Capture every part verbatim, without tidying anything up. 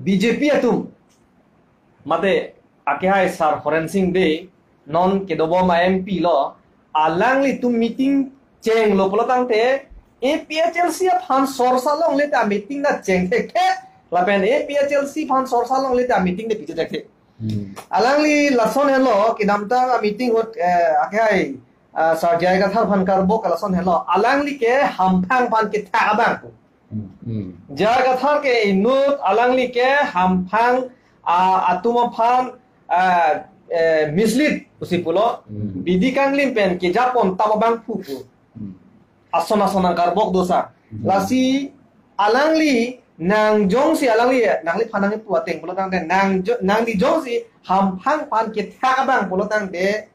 B J P atum, mate akehai Sir Horensing Bey, non kedobom a-M P lo, alanglitum meeting chenglo pulo tangte, A P H L C aphan sorsa longle ta meeting ta cheng thekthe, lapen A P H L C aphan sorsa longle ta meeting ta piji thekthe. Hmm. Alangli lason helo, kedamtang a-meeting ahut, eh, akehai, ah, Sir J I Kathar aphan karbok lason helo, alangli ke hamphang aphan kethak abang pu. Hmm. J I Kathar ke inut alangli ke hamphang, ah, atum aphan, ah, eh, mislead pusi pulo. Hmm. Bidi kanglim pen kejapon tap abang pu pu. Hmm. Ason ason nangkarbok dosa. Hmm. Lasi alangli nang jongsi alangli, nangliphan nangpu ateng pulo tangte, nang jo-, nangli jongsi hamphang aphan kethak abang pulo tangte,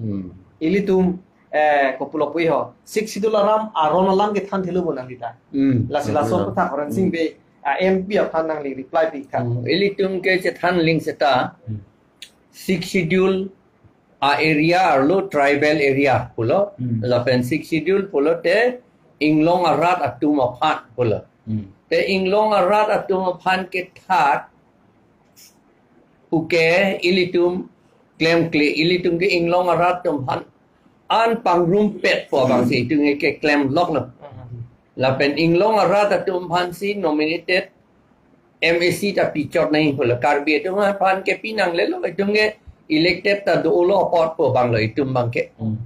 Hmm. ilitum, eh, kopulo pu-i ho, Sixth Schedule aram aron alam kethan thelo bo nangli ta. Hmm. Lasi laso Hmm. aphuthak Horensing Hmm. Bey, ah, M P aphan nangli reply pi tha. Hmm. Ilitum kechethan ling seta, Hmm. Sixth Schedule a-area arlo tribal area pulo, Hmm. lapen Sixth Schedule pulote inglong arat atum aphan pulo. Hmm. Te inglong arat atum aphan kethak puke ilitum klemkle, ilitum ke inglong arat atum aphan an pangrumpet pu abangsi itum ke klemloklo. Lapen inglong arat atum aphansi nominated M A C ta pichot nangji pulo, Karbi atum aphan ke pinanglelo, itum ke elected ta dolo apot pu abanglo itum abangke. Hmm.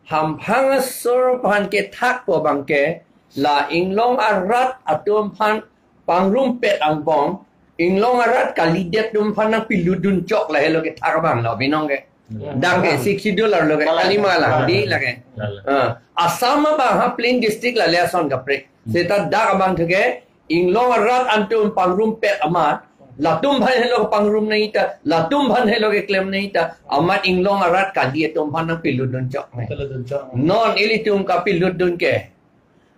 Hamphang asor aphan kethak pu abangke, la inglong arat atum aphan pangrumpet angbong, inglong arat kalidet atum aphan nangpilutdun chok lahelo kethak abanglo, binong ke. Hmm. Dak ke Sixth Schedule arlo ke, Kalang. Kalima lang, Kalang. Di lake. Kalang. Ah, Assam abang ha plain district la le ason kaprek. Hmm. Seta dak abang thu ke, inglong arat atum pangrumpet amat, latum aphan helo pangrum nangji ta, latum aphan helo keklem nangji ta, amat inglong arat kali atum aphan nangpilutdun chok nang. Pilutdun chok. Non ilitum kapilutdun ke.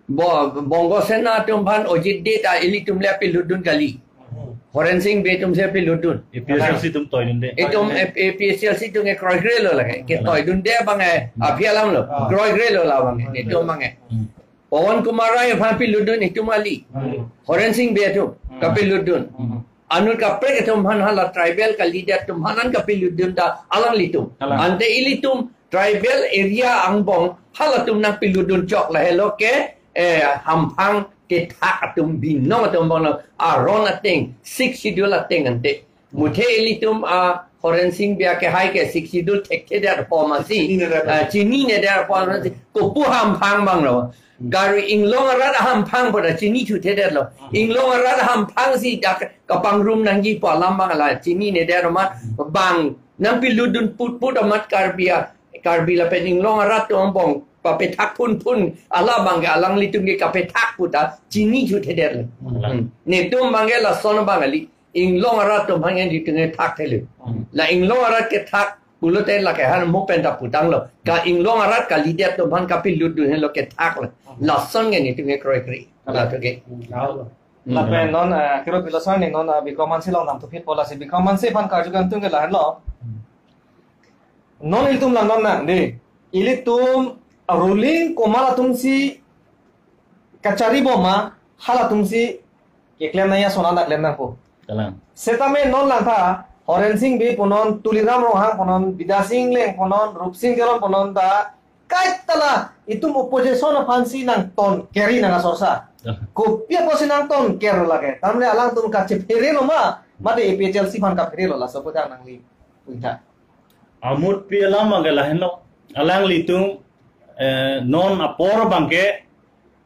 Bo-, Bongo Sena atum aphan Ojit Dey ta ilitum le pilutdun kali. Hmm. Horensing Bey atum si pilutdun. A P H L C atum toidunde. Itum A-, A P H L C atum ke kroikrelo lake. Ke Hmm. toidunde abang eh, Hmm. aphi alam lo. Ah. Kroikrelo la abang eh. Hmm. Itum abang eh. Hmm. Pawan Kumar Rai aphan pilutdun itum kali. Hmm. Horensing Bey atum Hmm. kapilutdun. Hmm. Anut kaprek atum aphan hala tribal kalidet atum aphan an kapilutdun ta alanglitum. Alang. Ante ilitum tribal area angbong halatum nangpilutdun chok lahelo ke, eh, hamphang kethak atum binong atum abanglo aron ateng, Sixth Schedule ateng ante. Muthe ilitum a Horensing Bey akehai ke Sixth Schedule thekthedet apot masi. Chininedet. Ah, chininedet apot masi. Kopu hamphang abanglo. Gari inglong arat hamphang pu ta chini thudetlo. Inglong arat hamphang si dak kapangrum nangji pu alam abang la chininedet amat bang nangpilutdun putput amat Karbi a, Karbi lapen inglong arat atum angbong papethak phunphun ala abangke alanglitum ke kapethak pu ta chini thudetlo. Hmm. Hmm. Netum abangke lason abang kali. Inglong arat atum aphan nelitum ke thakthelo. Hmm. La inglong arat kethak pulote lake han mo pen ta putanglo. Ka inglong arat kalidet atum aphan kapilutdun helo kethaklo. Hmm. Lason ke netum ke kroikre. Kalang. Latum ke. Hmm. Lapen non, eh, kero pilo sar ni non, eh, Bikram Hanse along nangthuphit po lasi Bikram Hanse aphan karju kangtung ke lahenlo. Hmm. Non ilitum langnon nang dei. Ilitum ruling komat atumsi kachari bom ma, halatumsi keklem nangji ason an ta klem nangpo. Kalang. Setame non langtha, Horensing Bey punon, Tuliram Ronghang punon, Bidya Sing Engleng punon, Rupsing Teron punon ta, kaita la, itum opposition aphansi nangton keri nang asorsa. Ah. Kopi apotsi nangton ker lake. Tamne alangtum kachepherelo ma, mate A P H L C aphan kapherelo laso pu ta nangli puntha. Amutpi alam abangke lahenlo. Alanglitum, eh, non apor abangke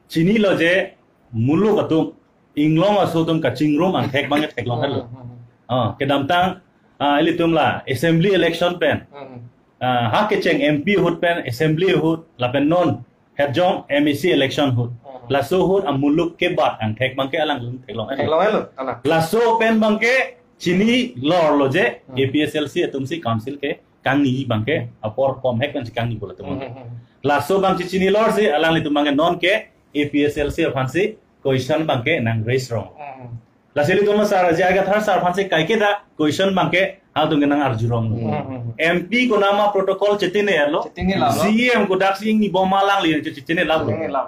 chinilo je muluk atum inglong aso atum kachingrum angthek abangke theklong helo. Hmm, hmm, hmm. Ah, kedamtang, ah, ilitum la assembly election pen. Hmm, hmm. Ah, ha kecheng M P ahut pen assembly ahut lapen non hetjong M A C election ahut. Hmm. Laso ahut amuluk kebat angthek abangke alanglitum theklong helo. Theklong helo, alang. Laso pen abangke chinilorlo je, Hmm. A P H L C atumsi council kekangni abangke, apor komhek pensi kangni pulo atum. Hmm, hmm, hmm. Laso abang chichinilorsi alanglitum abangke non ke A P H L C aphansi question abangke nang raise rong. Hmm. Lasi ilitum Sir J I Kathar sir aphansi kaike ta question abangke halatum ke nang arjurong. Hmm, hmm, hmm. M P konama protocol chetine lo. Chetine lo. C E M kodaksi ingni bom ma alangli chetine lo. Chetine lo.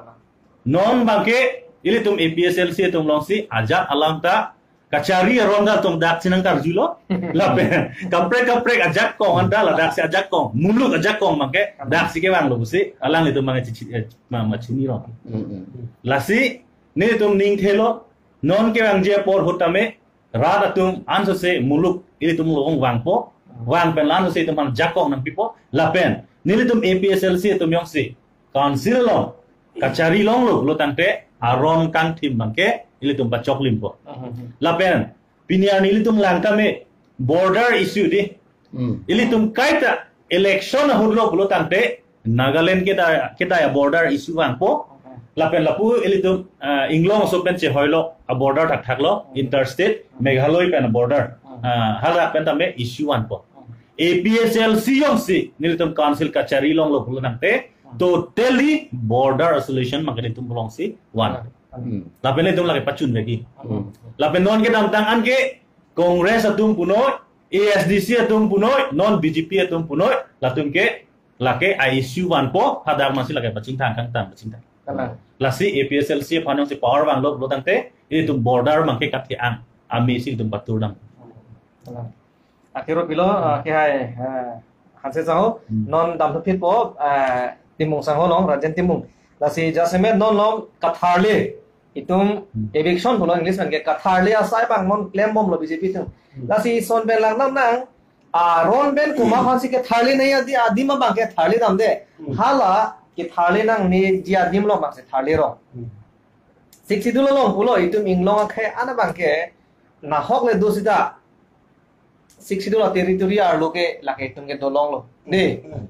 Non abangke Ilitum A P H L C atum alongsi ajat alam ta kachari aron ta atum daksi nangkarjulo. Lapen kaprek kaprek ajakong anta ladaksi ajakong, muluk ajakong abangke daksi kevanglo pusi alanglitum abangke chichi, eh, ma, ma chinilo. Mm, mm. Lasi nelitum ning thelo, non kevangji apor ahut tame rat atum ansose muluk ilitum along vangpo, vang pen la ansose itum aphan jakong nangpipo, lapen nelitum A P H L C atum jongsi council along kachari longlo pulo tangte aron kangthim abangke ilitum pachoklimpo. Mhm. Lapen pini arni ilitum lang tame border issue dei. Hmm. Ilitum kaita election ahutlo pulo tangte Nagaland kedai, kedai a-border issue vangpo. Okay. Lapen lapu ilitum, ah, inglong aso pen chehoilo a-border thakthaklo, okay, interstate, Meghalaya pen a-border. Okay. Ah, hala pen tame issue vanpo. Okay. A P H L C jongsi nelitum council kachari longlo pulo tangte, okay, totally border isolation abangke nelitum alongsi van. Okay. Hmm. Lapen nelitum lake pachunvekji. Hmm. Lapen non kedamtang anke Congress atum punoi, A S D C atum punoi, non B J P atum punoi, latum ke lake a-issue vanpo, hadak amatsi lake pachingthang kangtam pachingthang. Kalang. Lasi A P H L C aphan jongsi power vanglo pulo tangte, ilitum border abangke kathe-ang, amei si itum patur dam. Kalang. Akhiro pilo, ah, ke hai, ah, Hanse sangho, hmm, non damthuphitpo, ah, Timung sangho along, Rajen Timung. Lasi jasemet non along katharli, itum, hmm, eviction pulo English pen ke katharli asai abang non klembomlo B J P atum. Hmm. Lasi son pen lang nam nang, aron pen komat aphansi katharli nangji adim abangke tharli damde. Hmm. Hala katharli nangniji adim along abangsi tharli rong. Hmm. Sixth Schedule along pulo itum inglong akhei an abangke nahok le do sita Sixth Schedule a-territory arlo ke lake itum ke dolonglo. Dei. Hmm.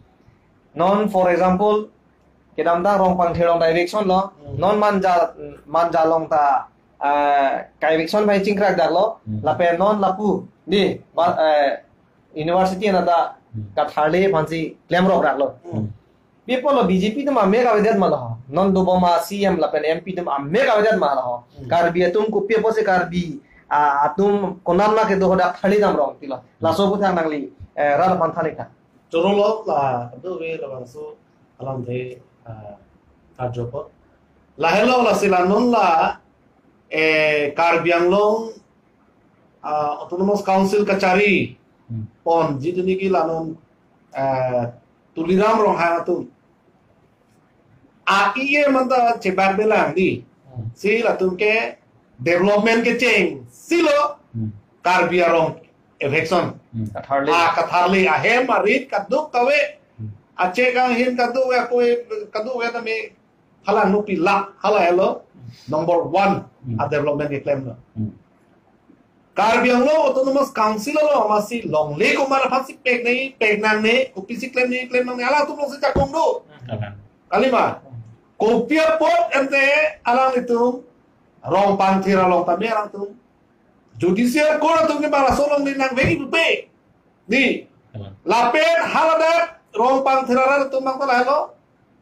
Non, for example, kedamtang Rongpangthir along ta eviction lo. Hmm. Non Manja, Manja along ta, eh, ka-eviction bai chingkrak daklo. Hmm. Lapen non lapu, dei, ma-, eh, university anta, hmm, katharli aphansi klemrok daklo. Hmm. Pi apotlo B J P atum amek avedet ma lo. Non dobom a-C E M lapen M P atum amek avedet ma lo. Hmm. Karbi atum kopi apotsi Karbi, ah, atum konat ma kedo hadak tharli dam rong pilo. Hmm. Laso aputhak nangli, eh, rat aphan than-ik tha. Choro lo la do ve labangso alamthe, ah, karjo apot. Lahelo lasi la non la, eh, Karbi Anglong, ah, Autonomous Council kachari, hmm, ponji tuni ke la non, ah, Tuliram Ronghang atum a-E M anta chebak belang dei. Hmm. Si latum ke development kechengsi lo, hmm, Karbi arong eviction. Hmm. Katharli. Ah, katharli ahem arit kadokave. Hmm. Ache kanghin kadokave, kadokave tame halangno pilak, hala helo number one, hmm, a-development keklem lo. Hmm. Karbi Anglong Autonomous Council along amatsi longle komat aphansi pek nangji, pek nangne, kopisi klem nangji, klem nangne, alangtum alongsi jakong do. Kalang. Kalima. Kopi apot ante alanglitum Rongpangthir along tame alangtum Judicial Court atum ke balaso longle nangvekji pupe. Dei. Kalang. Lapen haladak Rongpangthir arat atum abang ta lahelo.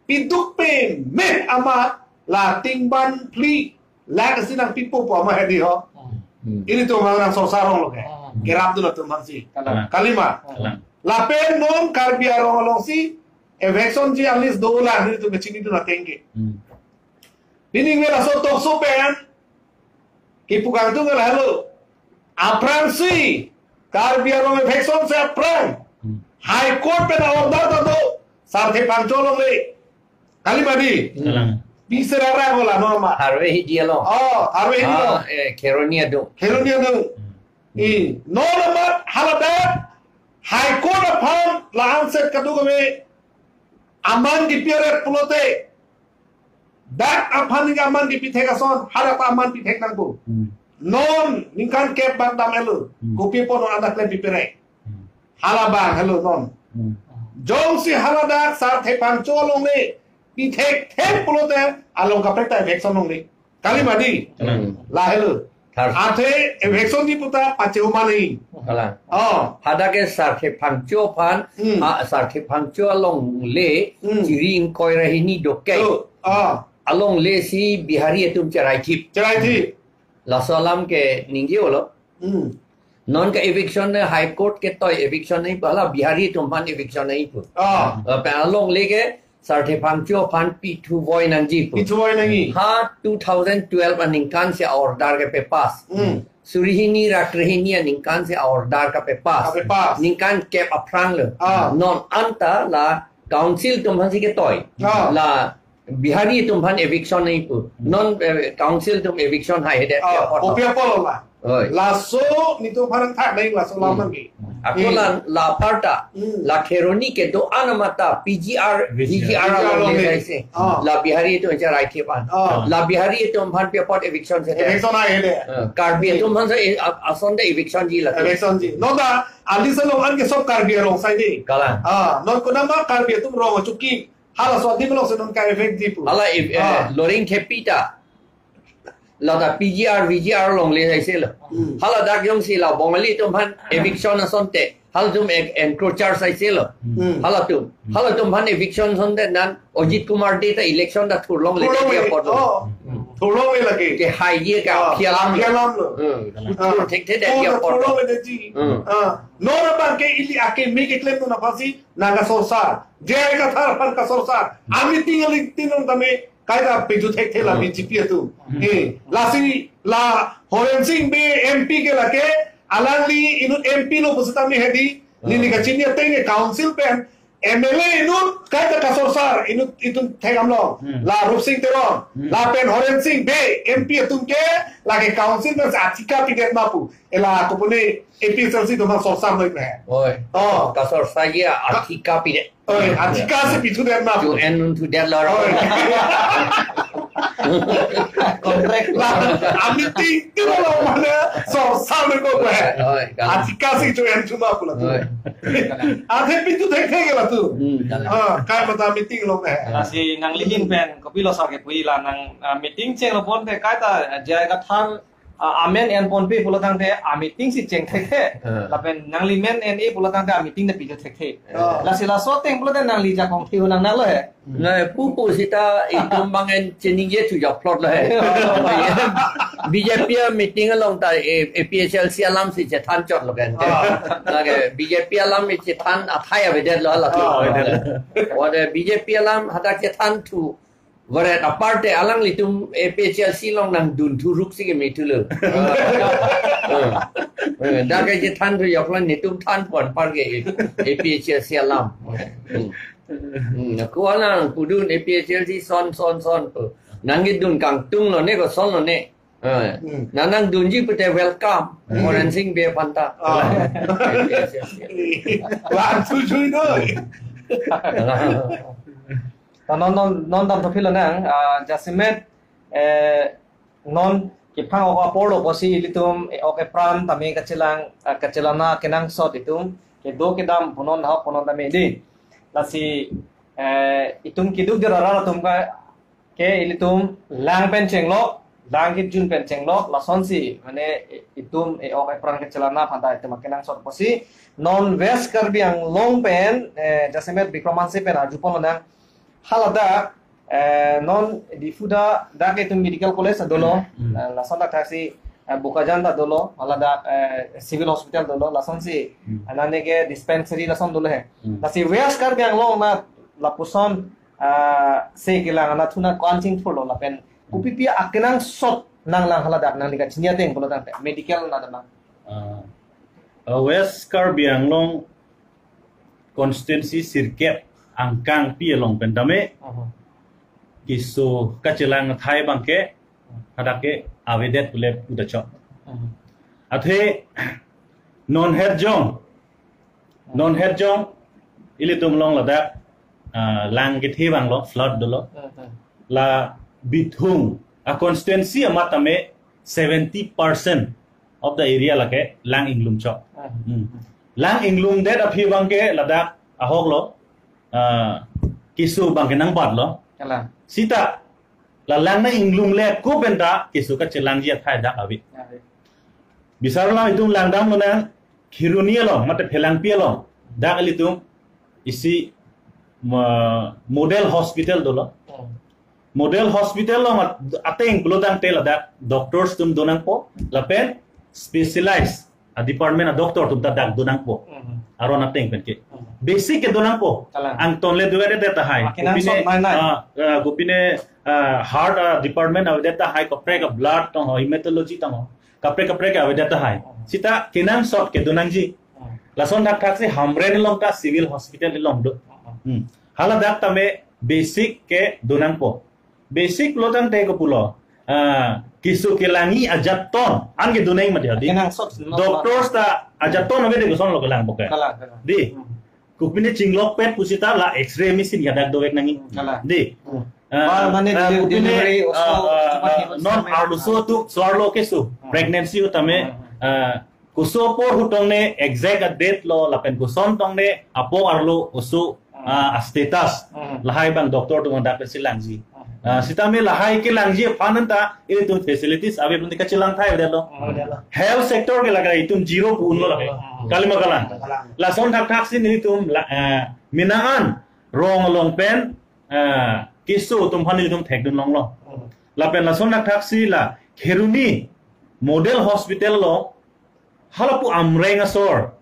Piduk peme amat la tingban phli lakh si nangpipo pu amat hedi ho. Hmm. Ilitum abang nang sorsa rong lo ke. Hmm. Kerap dun atum abangsi. Kalang. Kalima. Kalang. Lapen non Karbi arong alongsi eviction ji a-list dolang, nelitum kechinidun ateng ke. Hmm. Pini ningve laso tokso pen kipu kangtung ke lahelo. Aphrangsi Karbi arong eviction si aphrang, hmm, High Court pen order ta do, Sarthe Phangcho alongle. Kalima dei. Kalang. Pi sera ra bola norma. Harve Hidi along. Oh, Harve Hidi along. Ah, eh, Kheroni adung. Kheroni adung. Hmm. I, non amat haladak High Court aphan la-an set kadokave aman kipi aret pulote, dak aphan ningkan aman kipithek ason, hadak ta aman pithek nangpo. Hmm. Non ningkan kep bang dam-etlo. Hmm. Kopi apot non anta klem pipere. Hmm. Hala bang helo non. Hmm. Jongsi haladak Sarthe Phangcho alongle pithekthek pulote along kaprek ta eviction longle. Kalima dei. Hmm. Lahelo. Thar- Athe eviction ji puta pache-o ma nangji. Kalang. Oh. Hadak ke Sarthe Phangcho aphan, hmm, ah, Sarthe Phangcho alongle, hmm, chiri ingkoi ra hini dokei. Oh. Ah. Alongle si Bihari atum cheraithip. Cheraithip. Laso alam ke ningje-olo. Hmm. Non ke eviction ne High Court ketoi eviction nangji pu, hala Bihari atum aphan eviction nangji pu. Ah. Lapen alongle ke Sarthe Phangcho aphan pithu voi nangji pu. Pithu voi nangji. Ha two thousand twelve aningkan si order kepass. Hmm. Suri hini ra krehini aningkan si order kepass. Kepass. Ningkan kep aphrang lo. Ah. Non anta la council atum aphan si ketoi. Ah. La Bihari atum aphan eviction nangji pu. Hmm. Non, eh, council atum eviction haihedet. Ah, airport. Kopi apot lo la. Oi. Laso netum aphan thak nangji laso alam Hmm. nangji. Ako Hmm. la, la aparta, Hmm. la Kheroni kedo-an amat ta P G R, V G R. V G R along along le le. Jaise. Ah. La Bihari atum cherai thip an. Ah. La Bihari atum aphan pi apot eviction si. Eviction haihedet. Eh, Karbi Hmm. atum aphan si, eh, a-, asonte eviction ji la. Eviction ji. Non ta, ali si along an ke sob Karbi arong sai de. Kalang. Ah, non konat ma Karbi atum rong achuki. Hala Swadweep along si non ka-evict ji pu. Hala, eh, eh, Ah. Loringthepi ta. Lata P G R, V G R along le jaise lo. Hmm. Hala dak jongsi la Bongali atum aphan eviction asonte. Halatum ek encroacher jaise lo. Hmm. Halatum. Halatum aphan eviction asonte non Ajit Kumar Dey ta election ta thurlong le Thurlong dia le. Apot lo. Oh. Hmm. Thurlong le lake. Ke haiji ke Ah, aphi alam lo. aphi alam lo. Hmm. Ah. Thur thekthe dia Thur apot lo. thurlong le ji. Hmm. Ah. Non abang ke ili akeme keklem non aphan si nangkasorsar. J I Kathar aphan kasorsar. Ameeting along tin along tame kaita pithu thekthe la Hmm. B J P atum. Hmm. Eh, lasi la Horen Sing Bey M P ke lake alangli inut M P lo pusitame hedi. Hmm. Neli kachini ateng ke council pen M L A inut kaita kasorsar inut itum thekdam long. Hmm. La Rup Sing Teron, Hmm. lapen Horen Sing Bey M P atum ke lake council pen si athika pidet ma pu. Ela kopune A P H L C atum aphan sorsam noi pe. Oi. Oh. Kasorsar ji athika pidet. Oi, athika si pithudet ma pu. Ju en nun thudet lo. Oi. Contract. La, ameeting ti lo mane sorsam noi ko pe. Oi, kalang. Athika si ju en thu ma pu la tu. Oi. Athe pithu thekthe ke la tu. Hmm, kalang. Ah, kai mata meeting lo pe. Lasi nangli ahin pen kopilo sar ke pu la nang, ah, meeting chenglo pon ke kaita J I Kathar, ah, amen enponpe pulo tangte ameeting si cheng thekthe. Eh. Lapen nangli amen en-e pulo tangte ameeting ta pithu thekthe. Eh. Lasi laso ateng pulote nangli jakong theu nang nalo he. Na pupu seta itum abang en chiningje thu jokplot lo he. B J P ameeting along ta, eh, A P H L C alam si chethan chot lo kan. Ah. Lake B J P alam si chethan athai avedet lo la. Ah. Ode B J P alam hadak chethan thu varet aparte alanglitum A P H L C along nangdun thuruk si keme thu lo. Eh, eh, dak ke chethan thu joklo netum than pon apar ke A P H L C alam. Hmm. Hmm, ko alang pudun A P H L C son, son, son pu. Nangkedun kangtung lo ne ko son lo ne. Eh, Hmm. na nangdunji pute welcome. Hmm. Horen Sing Bey aphan ta. Ah. A P H L C. Wan su jui noi. Ta non, non, non dam thophi lo nang, ah, jasemet, eh, non kephang ok apor lo pusi ilitum, eh, ok epran tame kachelang, ah, kachelang akenangsot itum kedo kedam punon hok punon tame di. Lasi, eh, itum keduk de rara atum ka ke ilitum lang pen chenglok, lang kejun pen chenglok, lasonsi, mane itum e-ok epran kechelang aphan ta itum akenangsot pusi, non West Karbi Anglong pen, eh, jasemet Bikram Hanse pen arjupon lo nang, haladak, eh, non Diphu ta dak itum medical college ta dolo, Hmm. eh, lason dak thaksi, eh, Bokajan ta dolo, haladak, eh, civil hospital dolo, lasonsi, Hmm. anane ke dispensary lason dolo he. Hmm. Lasi West Karbi Anglong na lapuson, ah, se kelang anatthu na ko-an chingthurlo lapen kopipi akenangsot nanglang haladak nangli kachini ateng pulo tangte medical na dam nang. Ah, ah, West Karbi Anglong constituency sirkep angkang pi along pen tame Mhm. keso kachelang athai abang ke hadak ke avedet pule udah chok. Mhm. Athe non herjong Non herjong ilitum along ladak, ah, lang kethe abang lo, flood dolo. Hmm, hmm. La Bithung a constituency amat tame seventy percent of the area lake lang inglum chok. Hmm. Hmm. Lang inglumdet aphi abang ke ladak ahok lo, ah, keso abang ke nangbat lo. Kalang. Sita la lang na inglum le ko pen ta keso kachelangji athai dak ave. Ave. Bisar alam itum langdam lonang Kheroni along, mate Phelangpi along. Dak ilitum isi ma-, model hospital dolo. Hmm. Model hospital along at-, ateng pulo tangte ladak doctors atum donangpo, lapen specialized a department a doctor atum ta dak donangpo. Hmm. aron ateng pen ke. Hmm. Basic kedo nangpo. Kalang. Angton le duet det tahai. Ah, kenangsot Kopine, mai nai. Ah, ah, kopine, ah, heart, ah, department avedet tahai, kaprek a blood tong ho, hematology tong ho. Kaprek kaprek avedet tahai. Hmm. Sita kenangsot kedo nangji. Hmm. Lason thakthak si Hamren along ta civil hospital along do. Hmm. Hmm. Haladak tame basic kedo nangpo. Basic lo tangte kopulo. Ah, keso kelangji ajat ton. An kedo nang mati hadi. Kenangsot, no, Doctors ta ajat ton ave de koson lo kelang poke. Kalang, kalang. Di. Hmm. Kopine chinglokpet pusita la X-ray machine hadak dovek nangji. Hmm, kalang. Di. Hmm. Ah, Ba mane ah, deli-, kopine, delivery oso ah, ah, cepat ah, hebat non sampai. Arloso atum, so-arlo keso. Hmm. Pregnancy tame, hmm, hmm, ah, koso apor hu tong ne exact a date lo, lapen koson tong ne apok arlo oso, hmm, ah, a status. Hmm. Lahai abang doctor atum hadak si langji. Hmm. Ah, sitame lahai kelangji aphan ta ilitum facilities ave pulote kachelang thai ave lo. Hmm, ave lo. Health sector ke lake itum zero pu unlo lake. Hmm. Kalima kalang. Kalang. Lason thakthak si nelitum la, ah, menang an rong along pen, ah, keso atum aphan nelitum thekdun longlo. Hmm. Lapen lason thakthak si la Kheroni Model Hospital lo, halapu Amreng asor,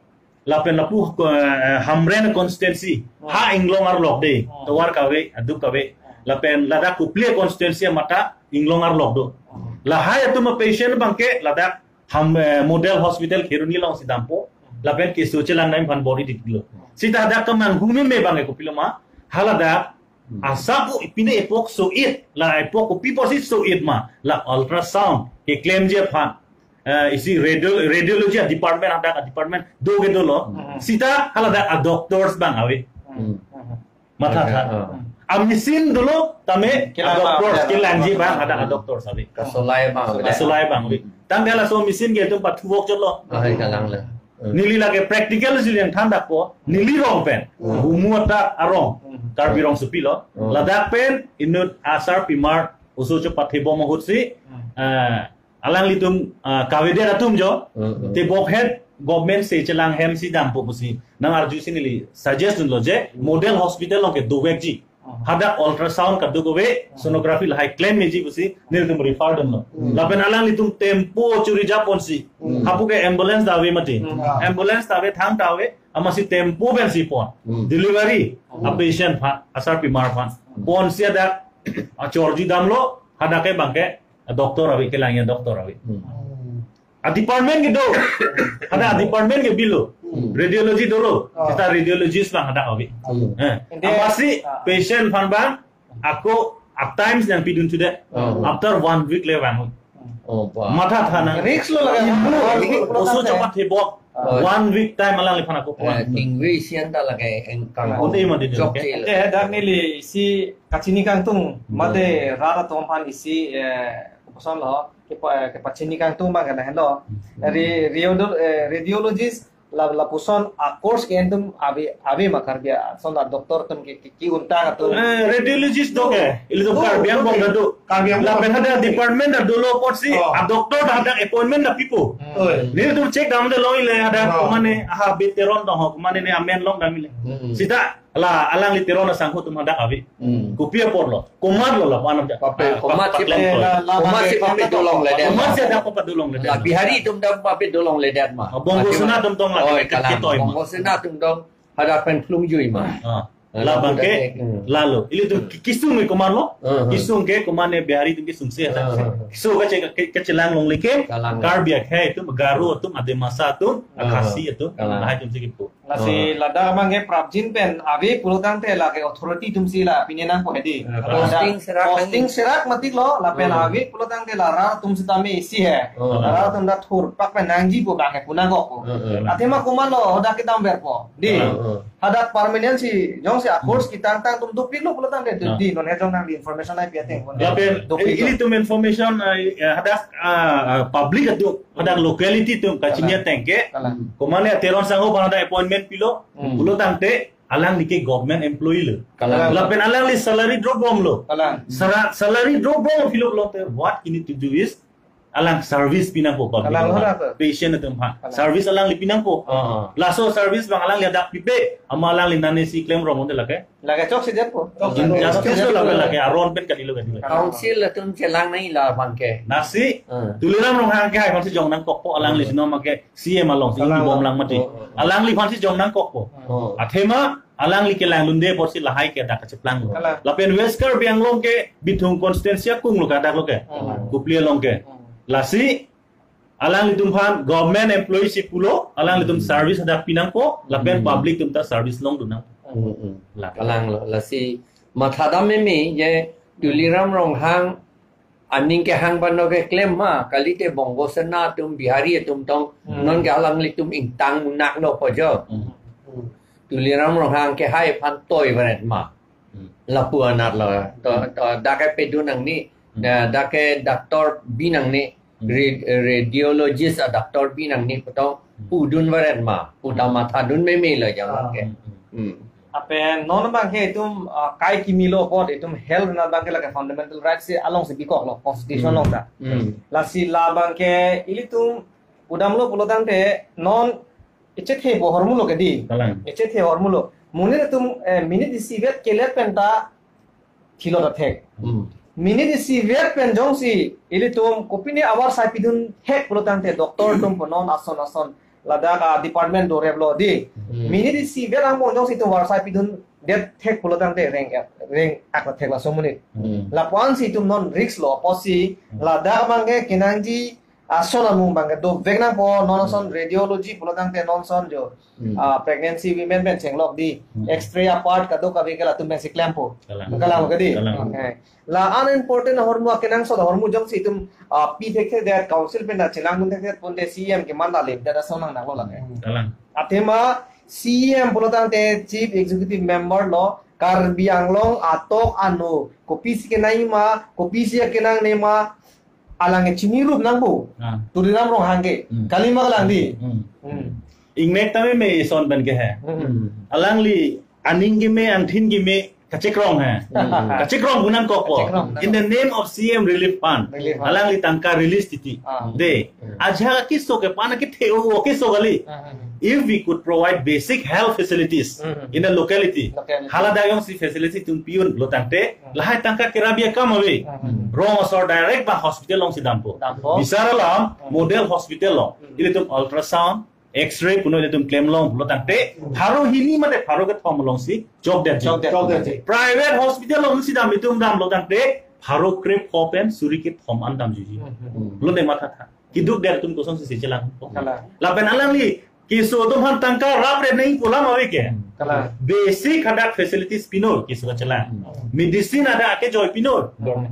lapen lapu, eh, Hamren constituency, hmm, ha inglong arlok de, hmm, tovar kave, aduk kave, lapen ladak Kopili constituency amata inglong arlok do. Hmm. Lahai atum a patient abangke ladak Ham, eh, Model Hospital Kheroni along si dampo, lapen keso chelang nangji aphan bor-i diklo. Sita hadak kemang humi me abangke kopilo ma, haladak Hmm. Asap pu pine epok so-et, la epok kopi apotsi so-et ma, la ultrasound keklemji aphan. Eh, isi radio, radiology department hadak department do kedo lo. Hmm. Sita haladak a doctors abang ave. Hmm. Matha tha. Hmm. A machine dolo tame a doctors kelangji abang hadak a doctors ave. Kasolai abang ave. Kasolai abang ave. Tangte laso machine ke itum pathuvok chotlo. Ah, hai kalang le. Hmm. Neli lake practical si yang thandakpo, neli rong pen, hmm, Bumu adak arong, hmm, Karbi Rongsopi lo, hmm, ladak pen inut asarpimar oso chepathebom ahut si, hmm, eh, alanglitum, eh, kavedet atum jo, hmm, hmm, tebok het government si chelang hem si dampo pusi, nang arju si neli suggest dunlo je, hmm, Model Hospital along ke dovekji. Hadak ultrasound kadokave, sonography lahai klem meji pusi, nelitum refer dunlo. Hmm. Lapen alanglitum tempo churi japonsi. Hmm. Hapu ke ambulance ta ave mati. Hmm. Ambulance ta ave, thang ta ave, amatsi tempo pensi pon. Hmm. Delivery, hmm, a patient aphan, asarpimar aphan. Hmm. Ponsi hadak, achorji damlo, hadak ke abangke, a doctor ave, kelangji a doctor ave. Hmm. A department kedo. Hadak a department ke bilo. Hmm. Radiology dolo. Ah. Sita radiologist abang hadak ave. Hmm. Eh. Ende, amatsi, ah, patient aphan abang ako at times nangpidun sudah. Oh. After one week le vang. Oh, ba. Matha tha nang. Risk lo lake. Ibu, one week oso lo chepathebom. Ah. One week time alangliphan ako. Eh, tingri sian ta lake engkang. Onde ma di chok dun ke. Chelo. Eh, dak neli isi kachini kangtung, hmm, mate rat atum aphan isi, eh, kopuson lo, kepa-, kepachini kangtung abang ke lahenlo. Hmm. Re-, radiolo-, eh, radiologist la, lapuson a course ke entum ave, ave ma Karbi ason a doctor atum ke, ke, ke-untang atum. Eh, radiologist do ke, ilitum, oh, Karbi Anglong, okay, ta do. Karbi Anglong. Lapen hadak department ta dolo apotsi, oh, a doctor ta hadak appointment ta pipo. Hmm. Oh. Nelitum check dam de lo ile hadak, oh, komane, aha, veteran dong ho, komane ne amen long dam ile. Hmm. Sita la alangli Teron asangho atum hadak ave. Hmm. Kopi apor lo. Komat lo la panam ja. Pape, ah, komat si paklem pape, to. La, la, komat si pape, pape dolongledet. Komat si hadak pape dolongledet. La Bihari atum dam pape dolongledet ma. Ah, Bongo Sena atum dong la. Oh, ke, kalang. Ketoi ma. Bongo Sena atum dong hadak pen plung jui ma. Ah. Ah, la abangke, hmm, lalo. Ilitum ki-, kisung ke komat lo. Hmm, hmm. Kisung ke komat ne Bihari atum kisung si. Ah, hmm, hmm. Kisung kache, ke, kachelang longle ke. Kalang. Karbi akhei atum, Garo atum, Adimasa atum, ah, Khasi atum. Kalang. Lahai atum si kipu. Lasi, oh, ladak abangke prapjin pen ave pulo tangte lake authority atum si la pine nangpo hedi. Eh, ladak posting serak, posting serak matik lo, lapen, oh, ave pulo tangte la rat atum sitame isi he. Oh. Rat atum ta thurpak pen nangjipo abangke pu nangkokpo. Oh, oh. Athema komat lo hadak kedamverpo. Di. Oh, oh. Hadak permanent si jongsi a course, hmm, ketangtang atum dopiklo pulo tangte, oh, di non hejong nangli information ai pi ateng pon. Lapen, dopiklo. Eh, ilitum information ai, eh, hadak, ah, ah, public atum, hadak locality atum kachini, kalang, ateng ke. Kalang. Komane Teron sangho aphan hadak appointment pilo. Hmm. Pulo tangte alangli ke government employee lo. Kalang. Lapen alangli salary drop bom lo. Kalang. Sara-, salary drop bom pilo pulote what you need to do is Alang service pinangpo public Alang aphan. Hora to. Patient atum aphan. Alang. Service alangli pinangpo. Ah. Laso service abang alangli hadak pipe, ama alangli nane si klem rong unte lake. Lake chokche detpo. Injustice lo lake, lake aron pen kali lo kali. Council atum chelang nangji labang ke. Lasi, Hmm. Tuliram Ronghang ke hai aphansi jong nangkokpo alangli Hmm. sino make C M alongsi Alang. Bom lang mati. Oh, oh, oh. Alangli aphansi jong nangkokpo. Oh. Athema, alangli kelang dunde apotsi lahai ke dak kacheplang lo. Kalang. Lapen West Karbi Anglong ke Bithung constituency akung lo kadak lo ke. Hmm. Kopili along ke. Hmm. Lasi, alanglitum aphan government employee si pulo, alanglitum Hmm. service hadak pinangpo, lapen Hmm. public atum ta service longdun nang. Hmm, hmm. Lah. Kalang lo, lasi mathadam meme je Tuliram Ronghang aning kehang abang ke klem ma, kalite Bongo Sena atum Bihari atum tong, Hmm. non ke alanglitum ingtang munak lo po jo. Hmm. Tuliram Ronghang ke hai aphan toi varet ma. Hmm. Lapu anat lo. To, to, dak ke pedun nangne, Hmm. da, dak ke doctor bi nangne, Hmm. ra-, radiologist a doctor bi nangne pu tong, Hmm. pudun varet ma, pu ta mathadun meme lo jang Ah. ke. Hmm. Hmm. Lapen non abang ke itum, ah, kai kimi lo apot itum health anat abang ke lake fundamental rights si alongsi bikok lo, constitution Hmm. along ta. Hmm. Lasi labang ke ilitum pudamlo pulo tangte non echethe po ahormu lo ke di. Kalang. Echethe ahormu lo. Monit atum, eh, minute isi vet kelet pen ta thilo ta thek. Hmm. Minute isi vet pen jongsi ilitum kopine avarsai pidun thek pulo tangte doctor atum po non ason ason ladak a department dorep lo di. Hmm. Minute isi vet angbong jongsi itum varsai pidun det thek pulo tangte reng, reng ak la thek laso monit. Hmm. Lapu-ansi itum non risk lo apotsi Hmm. ladak abang ke kenangji ason amung abang ke dovek nangpo, non ason Hmm. radiology pulo tangte non ason jo. Hmm. Ah, pregnancy women pen chenglok di. Hmm. X-ray apart kadokave ke latum pensi klempo. Kalang. Kalang ke di. Kalang. Okay. La unimportant ahormu akenangsot ahormu jongsi itum, ah, pi thekthe det council pen ta chelang dun thekthe ponte C M ke man ta lip det ason nang nang lo lake. Hmm. Kalang. Athema C M pulo tangte chief executive member lo Karbi Anglong atok ano kopisi kenangji ma, kopisi kenangne ma, alang ke chini rup nangpo. Ah. Tuliram Ronghang ke. Hmm. Kali ma kalang di. Hmm. Hmm. Ingnek tame me ison pen ke he. Hmm. Alangli aning keme, angthin keme kachekrong he. Hmm. Kachekrong pu nangkokpo. Kachekrong. In the name of C M Relief Fund. Relief Fund. Alangli tangka release titi. Ah. De. Hmm. Ajahak keso ke pana kethe o keso kali. Hmm. If we could provide basic health facilities Hmm. in the locality, Locality. Hala dayong si facility atum pi-un pulo tangte, Hmm. lahai tangka kerabi akam ave. Hmm. Rong asor direct abang hospital alongsi dampo. Dampo. Bisar alam, Hmm. model hospital along. Hmm. Ilitum ultrasound, X-ray puno ilitum klem long pulo tangte, Hmm. pharo hini mate pharo kethom alongsi chokdet ji. Chokdet. Chokdet ji. Private hospital alongsi dam itum damlo tangte, pharo krepho pen suri kethom an damjuji. Hmm. Lo ne mathatha. Keduk det atum kosonsi chelang. Kalang. Lapen alangli keso atum aphan tangka rap re neng pulam ave ke. Kalang. Basic hadak facilities pinor keso kachelang. Hmm. Medicine hadak akejoi pinor. Hmm.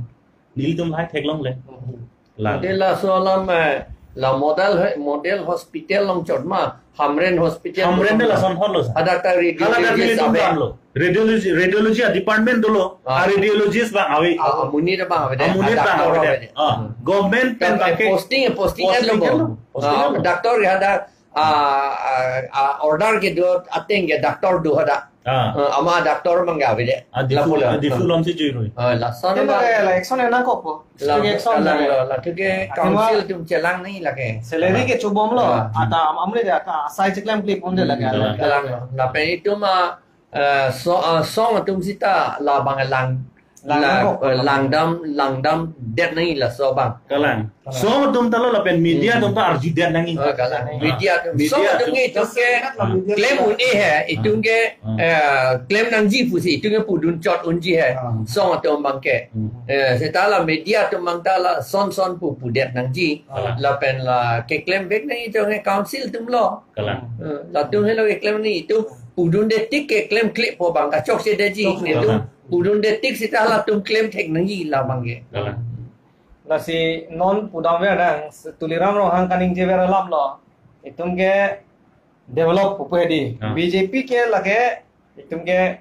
Nelitum lahai theklongle. Hmm. La. Ante laso alam, eh, la model he, model hospital along chot ma, Hamren Hospital Hamren along de ma. Lason hot lo. Hadak ta Hala ta radiologist ilitum ave. Damlo. Radiology, radiology a department dolo. Ah. A radiologist abang ave. Ah, amonit abang ave de. Amonit abang ave de. Doctor ave de. Ah. Hmm. Government pen Tapi abang ke posting, posting kan posting lo kan bo. Lo. Posting Ah, kan lo. Doctor ke hadak, ah, ah, ah, order kedo ateng ke doctor do hadak. Ah. Ah, ama doctor abang ke ave de. Ah, Diphu, Lapu la. Ah, Diphu alongsi jui roi. Ah, lason Ante abang. Lake la action nangkokpo. La, Strict action la, lake. La, la, tu ke Athema council atum chelang nangji lake. Salary Ah. kechobom lo. Ah. Ata am-, amle de ata asai cheklem klip ponde lake. Hmm. Kalang. Kalang lo. Lapen itum a, eh, so, eh, song atum sita labang lang, Lang la, nangkok. Eh, langdam, langdam det nangji laso abang. Kalang. Kalang. Song atum ta lo lapen media Hmm. atum ta arju det nangji. Oh, kalang. Hmm. Media atum. Media Song atum atum. Ke itum ke Hmm. klem un-e he, itum ke, Hmm. eh, klem nangji pusi, itum ke pudun chot unji he. Hmm. Song atum abang ke. Hmm. Eh, seta la media atum abang ta lason son pu pudet nangji. Kalang. Lapen la keklem vek nangji itum ke council atum lo. Kalang. Eh, latum helo keklem nangji itum pudunde tik keklem klikpo abang kachokche detji. Chokche. Itum Kalang. Pudunde tik seta latum klem thek nangji labang ke. Kalang. Lasi non pudam ver nang Tuliram Ronghang kaningje ver alam lo. Itum ke develop pupu hedi. Ah. B J P ke lake itum ke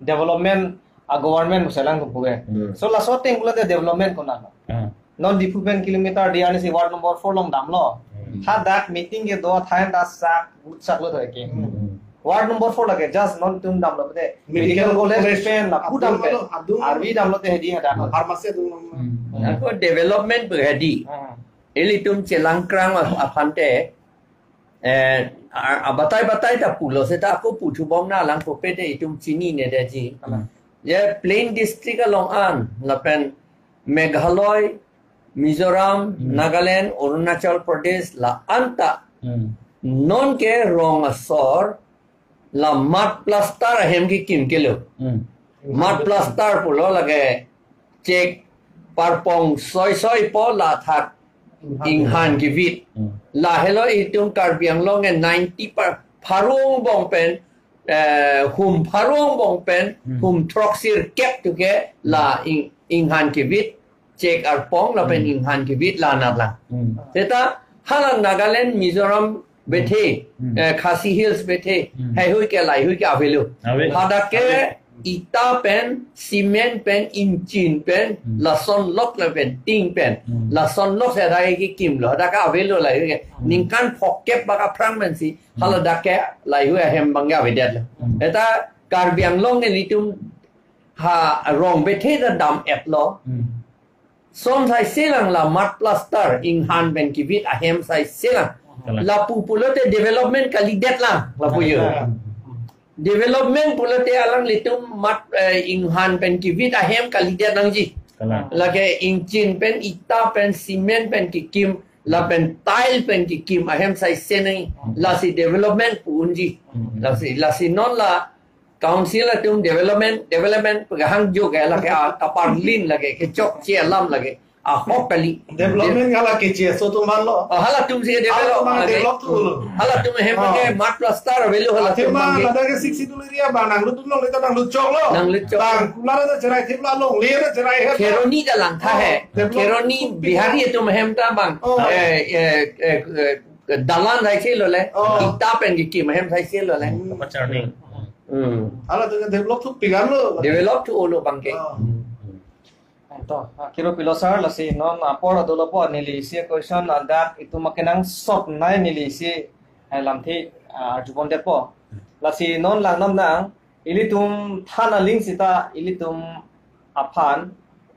development a government muselang pupu ke. Hmm. So laso ateng pulote development konat lo. Ah. Non Diphu pen kilometer di anisi ward number four along damlo. Hmm. Hadak meeting kedo thai ta sak, gut sak lo thoi ke. Hmm. Ward number four lake just non itum damlo pute. Medical Medical college college. Pen la Adung pudam pe. Adung. Arvi damlote hedi hadak. Pharmacy adung. Hmm. Ako development pu hedi. Hmm. ilitum chelangkrang a-, aphante, eh, a-, abatai batai ta pulo seta ako puthubom na lang kopete itum chinine detji. Kalang. Je plain district along an, lapen Meghalaya, Mizoram, Hmm. Nagaland, Arunachal Pradesh, la anta Hmm. non ke rong asor, la mud plaster ahem kekim kelo. Hmm. Mud plaster pulo lake chek parpong soi soi po la thak inghan kevit. Hmm. Lahelo itum Karbi Anglong ke ninety pa-, pharo angbong pen, eh, hum pharo angbong pen, Hmm. hum throksi kep tu ke la ing-, inghan kevit, chek arpong lapen Hmm. inghan kevit la nat lang. Hmm. Seta hala Nagaland, Mizoram bethe, Hmm. eh, Khasi Hills bethe, Hmm. heihui ke laihui ke avelo. Ave. Hadak ke Ave. ita pen, cement pen, ingchin pen, Hmm. lason lok lapen ting pen, Hmm. lason lok seta ke kimlo, hadak ke avelo laihui ke. Hmm. Ningkan phokep bak aphrang pensi, Hmm. hala dak ke laihui ahem abang ke avedetlo. Hmm. Seta Karbi Anglong ke ilitum ha rong bethe ta dam-etlo. Hmm. Son sai selang la mud plaster, inghan pen kevit ahem sai selang. Kalang. Lapu pulote development kalidet lang, lapu yo. Kalang. Development pulote alanglitum mud, eh, inghan pen kevit ahem kalidet nangji. Kalang. Lake ingchin pen, ita pen, cement pen kekim, lapen tile pen kekim ahem sai se nangji. Hmm. Lasi development pu unji. Hmm. Lasi, lasi non la Council atum development, development pu kehang jo ke lake a, kaparlin lake, kechokche alam lake. Ahok kali. Development hala keche aso atum manlo. Oh, halatum si develop. Halatum mang lake. Develop thulo. Halatum hem Oh. ke mud plaster avelo halatum Athema mang ke. Ladak ke Sixth Schedule area abang nanglut atum longle ta nanglut choklo. Nanglut chok. Bang kular ta cherai thiplo longle ta cherai het. Kheroni ta langtha Oh, hai. Develop Kheroni thupi. Bihari atum hem ta bang. Oh. Eh, eh, eh, eh, dalan hai si lole. Oh. Ita pen kekim hem sai si lole. Hmm. Apa charning? Hmm. Halatum develop thupi kan lo. Develop thu-olo abang ke. Oh. To, ah, kiro pilo sir, lasi non apor adolopo neli isi question ladak itum akenangsot nai neli isi, eh, lamthe, ah, arjubom detpo. Lasi non langdam nang, ilitum than aling seta, ilitum aphan,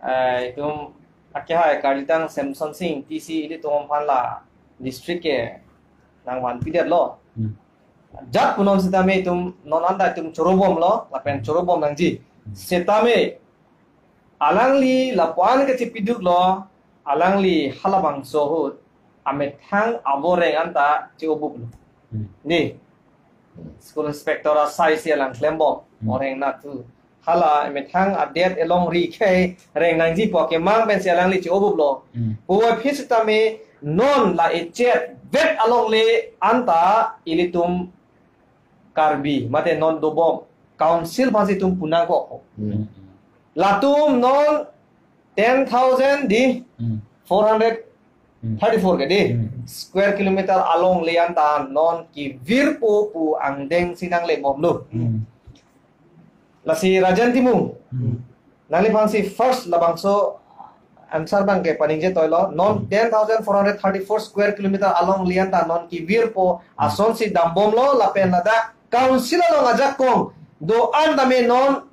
eh, itum akehai Karlitang Semson Sing T C ilitum aphan la district ke nangvanpidetlo. Hmm. Jat punon sitame itum non anta itum chorobomlo, lapen chorobom nangji. Hmm. Sitame alangli lapuan kachepiduklo, alangli halabangso ahut amethang aboreng anta che-obuplo. Hmm. Ni, school inspector asai si alang klembom, Hmm. oreng nat thu. Hala methang adet elongri ke reng nangji pu akemang pensi alangli che-obuplo. Hmm. Puvoiphit sitame non la echet vet alongle anta ilitum Karbi, mate non dobom, council aphansi itum punangkok. Hmm. Latum non ten thousand di Hmm. four hundred thirty-four ke di Hmm. square kilometer alongle anta non kevirpo pu angdeng si nanglebomlo. Hmm. Lasi Rajen Timung. Hmm. Nangliphansi first labangso answer abang ke paningje toilo. Non Hmm. ten thousand four hundred thirty-four square kilometer alongle anta non kevirpo Hmm. asonsi dambomlo lapen ladak council along ajakong do-an tame non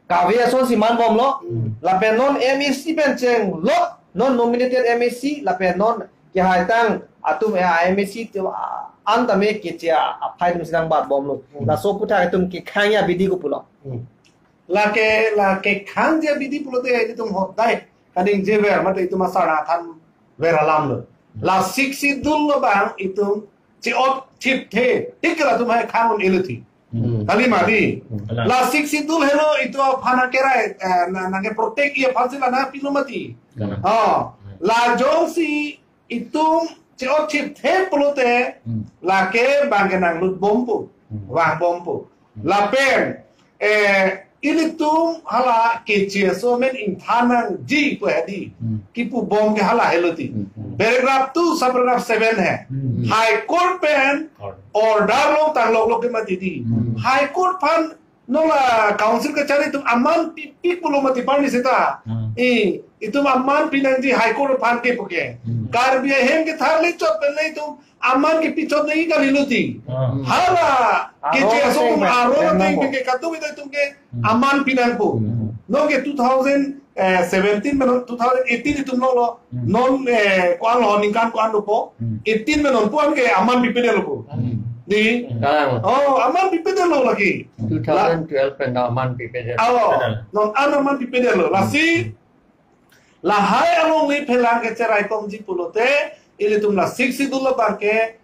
kave asonsi manbomlo. Hmm. Lapen non M A C pen chenglok, non nominated M A C, lapen non kehaitang atum, eh, M A C atum, ah, an tame keche aphai atum si nangbatbomlo. Hmm. Laso aputhak itum kekhangji abidi kopulo. Hmm. Lake, lake khangji abidi pulote itum hodai kaningjever mate itum asar nangthanver alamlo. Hmm. La Sixth Schedule along abang itum che-ot thipthe, tik latum hai khang un-eluthi. Hmm. Kali mati. Hmm. La Sixth Schedule helo itum aphan akerai, eh, na, nangkeprotect-ji aphansi la nangpilo mati. Kalang. Oh, Hmm. la jongsi itum che-ot thipthe pulote, Hmm. lake bang ke nanglutbompo, Hmm. vangbompo. Hmm. Lapen, eh, ilitum hala keche aso amen ingthan nangji pu hedi. Hmm. Kipubom ke hala heloti. Hmm. Paragraph two, subparagraph seven he. Hmm. High Court pen Court. Order lo tangloklok ke mati di. Hmm. High Court aphan non la council kachari itum aman pipik pulo mati parni seta. Hmm. I, itum aman pinangji High Court aphan ke puke. Hmm. Karbi ahem ke tharle chot pen le itum aman kepi chot nangji kalilo ti. Hmm. Hala, Aro keche aso ateng atum pen, aro ateng pen nangpo. Ke katu kita itum ke Hmm. aman pinangpo. Hmm. Non ke two thousand eh, seventeen pen non two thousand eighteen itum longlo. Hmm. Non, eh, ko-an lo, ningkan ko-an dopo. Hmm. Eighteen pen non pu-an ke aman pipedetlo pu. Hmm. Di? Kalang. Oh, aman pipedetlo lake. Two thousand twelve pen aman pipedet. Oh, non an aman pipedetlo. Lasi, lahai alongle phelang kecheraikongji pulote, ilitum la Sixth Schedule abang ke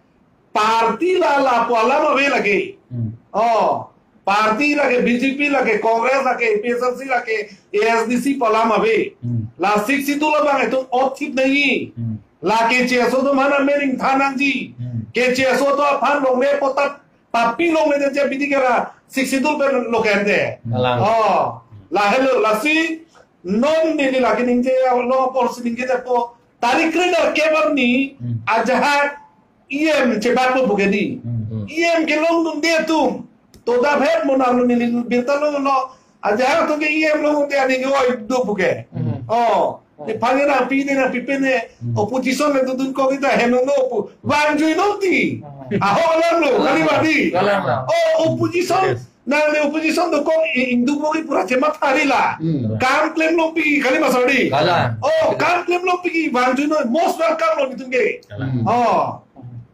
party la lapu alam ave lake. Hmm. Oh, party lake, B J P lake, Congress lake, A P H L C lake, A S D C pu alam ave. Hmm. La Sixth Schedule abang itum othip nangji. Hmm. La keche aso atum aphan amen ingthan nangji. Hmm. Keche aso atum aphan longle potat papi longle jaja bidi kera Sixth Schedule pen lo kente. Kalang. Oh, lahelo, lasi non neli lake ningje lo apotsi ningjepo. Tarik kre-nerkep arni, hmm, ajahak E M chebatpo pu ke di. Hmm. E M kelongdunde atum. Toda phet mo nanglo neli birta longlo. Ajahak atum ke E M longdunde aning ke oi do pu ke. Hmm. Oh. Ne phange nangpi ne nangpipe ne. Hmm. Opposition le dundun ko kita heno no pu. Vangjui non ti. Hmm. Ahok alam lo, kali mati. Kalang. Oh, opposition. Yes. Nang le opposition dokok i-, ingduk mogi pura chematha ri la. Hmm. Kam klemlong pik-i kali masari. Kalang. Oh, kam klemlong pik-i vangjui non, most welcome lo itum ke. Kalang. Oh.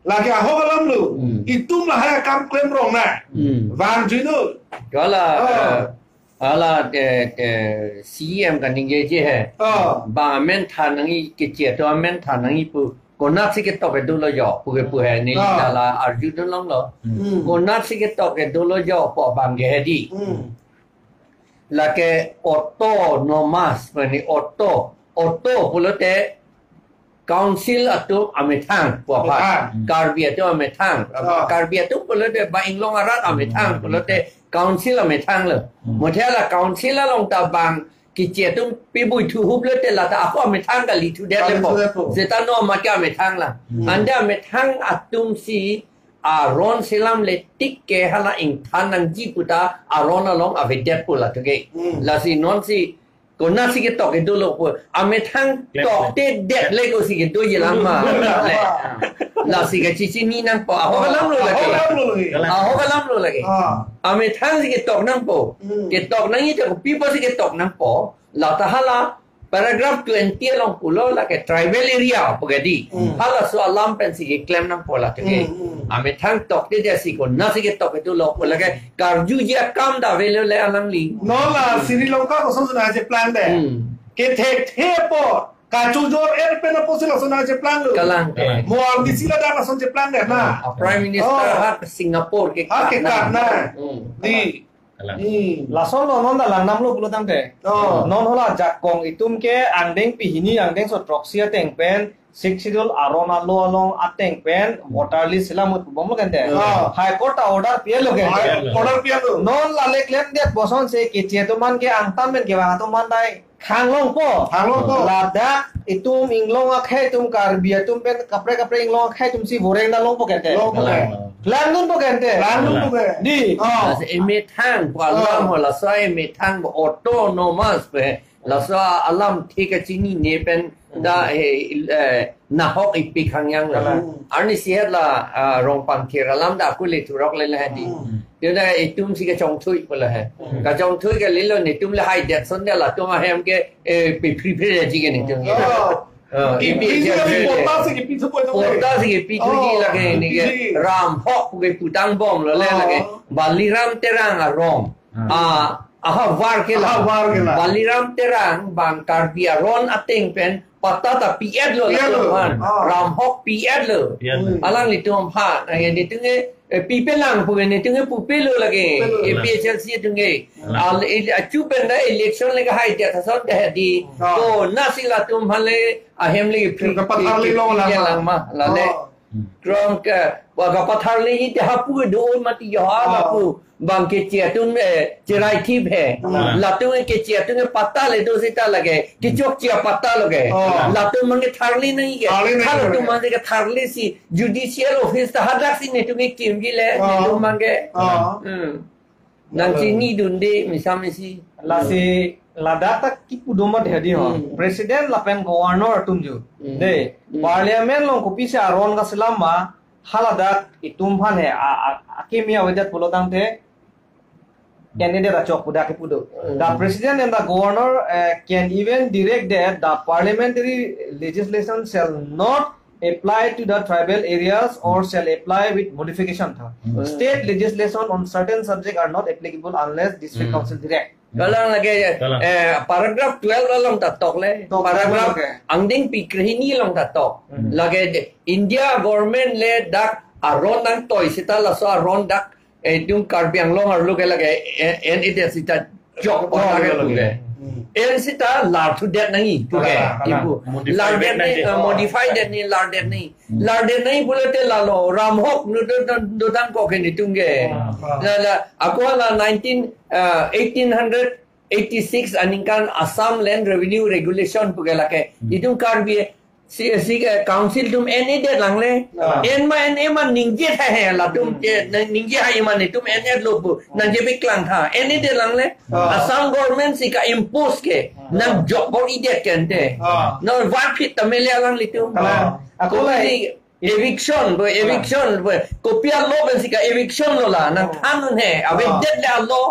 Lake ahok alam lo. Hmm. Itum lahai akam klemrong na. Hmm. Vangjui non. Kalang. Oh. Eh, hala, eh, eh, C E M kaningjeje he. Oh. Bang amen than nangji, keche atum amen than nangji pu. Konatsi ketok kedo lo jo, pu ke pu he, ne, ah, hala arjudun longlo. Hmm. Konatsi ketok kedo lo jo, pu abang ke he di. Hmm. Lake autonomous, mane auto, auto pulote council atum amethang, pu aphan. Amethang. Karbi atum amethang. Ah. Karbi atum pulote ba inglong arat amethang, hmm, pulote council amethang lo. Hmm. Muthe la council along ta bang keche atum pibui thuhup le te lata ako amethang kali thudet le po. Kali thudet po. Seta no amat ke amethang la. Hmm. Ante amethang atumsi aron selamle tik ke hala ingthan nangji pu ta aron along avedetpo latum ke. Hmm. Lasi nonsi konatsi ketok kedo lo pu. Amethang, klem, klem, toktedet le kosi kedoji alam ma. Hmm. Le. Lasi kachechini nangpo. Ahok alam lo lake. Ahok alam lo lake. Ahok alam lo lake. Ah. Amethang si ketok nangpo. Hmm. Ketok nangji ta kopi apotsi ketok nangpo. Lata hala paragraph twenty along pulo lake tribal area pu ke di. Hmm. Halaso alam pensi keklem nangpo latum ke. Hmm, hmm. Amethang toktedet si konatsi ketok kedo lo pu lake karjuji akam ta avelo le alangli. Non la Sri Lanka koson sona je plan de. Hmm. Kethekthe apot, kachojor-et pen apotsi lason nangcheplang lo. Kalang, kalang. Mo R D C ladak lason cheplang de na. Ah, Prime Minister, oh, hat Singapore ke, hat ke kat na. Kat na. Hmm. Di. Kalang. Hmm. Lason lo non ta lang nam lo pulo tangte. Oh. Non hala jakong itum ke angdeng pini angdengso throksi ateng pen Sixth Schedule aron alo along ateng pen voter list selam ut bom lo kente. Oh. High Court ta order pi-et lo kente. High Court order pi-et lo. Non lale klemdet boson se keche atum aphan ke angtan pen kevang atum aphan dai thanglongpo. Thanglongpo. Ladak itum inglong akhei atum Karbi atum pen kaprek kaprek inglong akhei atumsi voreng ta longpo kente. Longpo ke. Langdunpo kente. Langdunpo ke. Di. Oh. Laso emethang pu alam, oh, ho laso emethang pu autonomous pu he. Laso alam thik kachinine pen ta, hmm, he, eh, nahok ipik hangyang lo. Kalang. Arnisi het la, ah, Rongpangthir alam ta akule thurok le le di. Hmm. Tena itumsi kachongthui pu la he. Hmm. Kachongthui ke lilo netum le haidet son de latum ahem ke, eh, pe free free ji ke netum. Oh. Oh, ipi ipi je si le. Patta si ke pi thupo thupo. Patta si ke pi thuji, oh, lake ne ke pi thuji. Ram Hok ke putang bom lo le, oh, lake Baliram Terang arong. Ah. Ah, ahavar ke la. Ahavar ke la. Baliram Terang bang Karbi aron ateng pen patta ta pi-et lo. Pi-et lo. Latum aphan. Ah. Ram Hok pi-et lo. Pi-et lo. Hmm. Alanglitum aphan. Nang netum ke, eh, pipelang pu ke netum ke pupe lo lake. Pupe lo. A P H L C atum ke. Ah. Al, il, achu pen ta election le kahai dia thason ta di. Ah. Konatsi latum aphan le ahem le free, kapatharli free, long free lang ma. Lang ma. Lale. Ah. Hmm. Krom ke, wa kapatharliji te hapu do mati yo ha, ah, hapu. Bang keche atum, eh, cherai thip he. Hmm. Latum keche atum ke patta le do seta lake. Kechokche apatta lo ke. Ah. Latum aphan ke tharli nangji ke. Tharli nangji. Halatum aphan ke tharli si judicial office ta hadak si netum ke kimji le, ah, netum aphan ke. Ah. Hmm. Nangchinidunde misa misi. Lasi ladak ta kipu do mat hedi ho. Hmm. President lapen governor atum ju. Hmm. De. Hmm. Parliament along kopisi aron kaselam ma, haladak itum aphan he a, a, akimi avedet pulo tangte. Candidate achok pu dak kepu do. The president and the governor uh, can even direct that the parliamentary legislation shall not apply to the tribal areas or shall apply with modification tha. State legislation on certain subject are not applicable unless district council direct. Kalang lagi, eh, paragraph twelve along ta tok le. Paragraph angdeng pi krehini along ta tok. Lagi India government le dak aron nangtoi seta laso aron dak, eh, itum Karbi Anglong arlo ke lagi, eh, en ide seta jok pon lagi pu ke. En seta lar thudet nangji pu ke. Ibu. Lar det nangji, eh, modify det nangji, lar det nangji. Lar det nangji pulote lalo ramhok nu do, do, dotang kok ke netum ke. La, la, ako la nineteen, eh, eighteen hundred eighty-six aningkan Assam Land Revenue Regulation pu ke lake. Itum Karbi si, si, eh, council atum en-e det lang le. En ma en-e ma ningje tha he latum, eh, ningje ha iman itum en-e lo pu. Nangje piklang tha. En-e det lang le. Assam government si ka-impose ke. Nangjok bor-i det ke ante. No varphit ta mele alanglitum. Ako la eviction, bo eviction, bo kopi alo pensi ka-eviction lo la. Nangthan un he. Avedet le alo.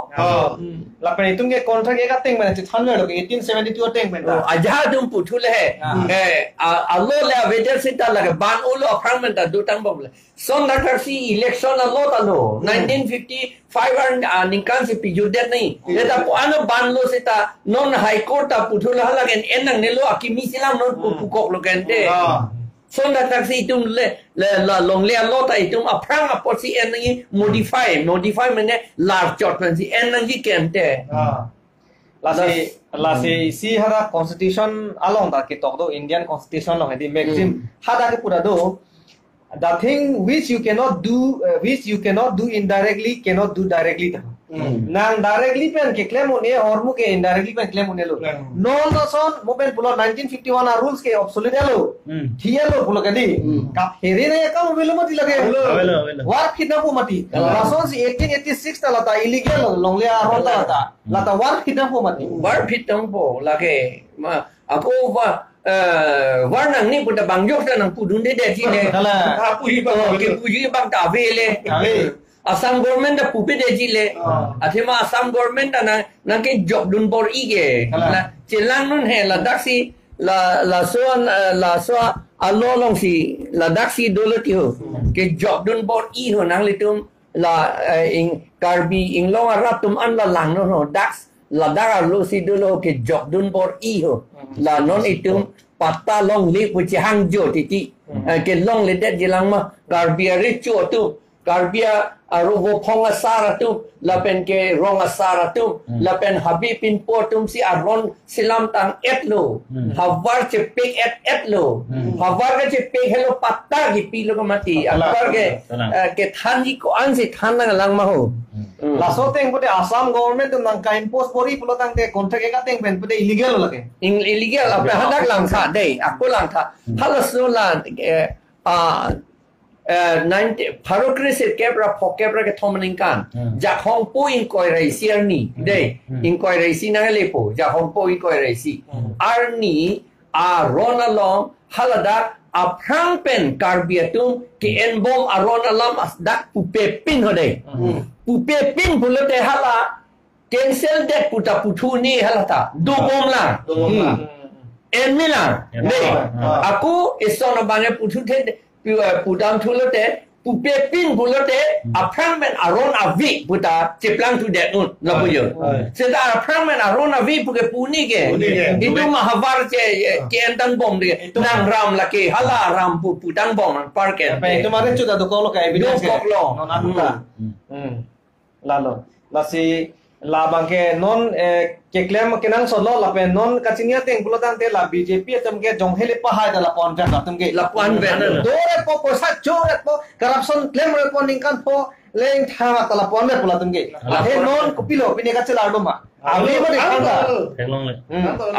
Lapen itum ke contract ek ateng pen chethanlo ke eighteen seventy-two ateng pen ta. Ajahak atum puthu le he. Eh, a-, alo le avedet seta lake ban ulo aphrang pen ta dotang bom le. Son dak si election alo ta lo. Nineteen fifty-five an, ah, ningkan si pijutdet nangji. Seta pu ano ban lo seta non High Court ta puthu le hala ke en nangnelo akimi silam non pu, pukok lo ke ante. Son dak si itum le, le, la longle alo ta itum aphrang apotsi en nangji modify, modify mene lar chot pensi en nangji ke ante. Lasi, lasi isi hara constitution along ta ketok do, Indian constitution along di maxim hada kepu ta do, the thing which you cannot do, uh, which you cannot do indirectly, cannot do directly ta. Nang directly pen keklem un-e ahormu ke indirectly pen klem un-e lo. Non lason mo pen pulo nineteen fifty-one a rules ke obsolete lo. Thi lo pulo ke di. Kaphere na akam avelo mati lake. Avelo, avelo. Varphit nangpo mati. Lason si eighteen eighty-six ta lata illegal lo, longle aron ta lata. Lata varphit nangpo mati. Varphit nangpo lake. Ma, ako va, eh, var nangne pu ta bang jok ta nangpudunde detji le. Kalang. Apu hi bang. Oh, kepuji abang ta ave le. Ave. Assam government ta pupedetji le. Athema Assam government ta nang, nangkejokdun bor-i ke. Kalang. La, chelang un he ladak si, la, laso an, eh, laso alo along si, ladak si dolo ti ho. Kejokdun bor-i ho nanglitum la, eh, ing, Karbi Anglong arat atum an la lang non ho. Dak, ladak arlo si dolo kejokdun bor-i ho. La non itum patta longle pu chehangjo titi. Eh, kelongledetji lang ma Karbi arecho atum, Karbi a-, aru vophong asar atum, lapen ke rong asar atum, lapen habe pinpo atum si aron silam tang-et lo. Havar chepek-et-et lo. Havar kechepek helo patta kipi lo ke mati. Kalang. Akbar ke, kalang, eh, kethanji ko-an si than nanglang ma ho. Laso ateng pute Assam government atum nangka-impose bor-i pulo tangte contract ek ateng pen pute illegal lo lake. Ing-, illegal, apa hadak langtha dei, ako langtha. Halaso la, eh, ah, eh, ninety, pharo kre sirkep ra phokep ra kethom aningkan. Jakhongpo ingkoi ra isi arni. Dei, ingkoi ra isi nanglepo. Jakhongpo ingkoi ra isi. Arni aron along haladak aphrang pen Karbi atum ke-enbom aron alam as dak pupepin ho dei. Pupepin pulote hala cancel det pu ta puthu ni hala ta. Dobom lang. Dobom lang. En mi lang. Dei. Ako ison abang e puthu the, pu-, eh, pudam thulote, pupepin pulote, aphrang pen aron ave pu ta cheplang thu det un, lapu jo. Seta aphrang pen aron ave pu ke pu ni ke. Pu ni ke. Itum ma havar che, eh, ke-en tang bom de. Nangram lake hala ram pu, putang bom nang par ke. Apa itum are chuta dokok lo ke evidence ke. Dokok lo. Non anta. Lalo. Lasi labang ke non, eh, keklem kenangsot lo lapen non kachini ateng pulo tangte la B J P atum ke jong hele pahai da lapu-an pen atum ke. Lapu-an pen. Doretpo, poisa choretpo, corruption klemretpo ningkan po leng thang ta lapu-an pen pulo atum ke. Athe non kopilo pine kachelar do ma. Ave ma de thang ta. Theklongle.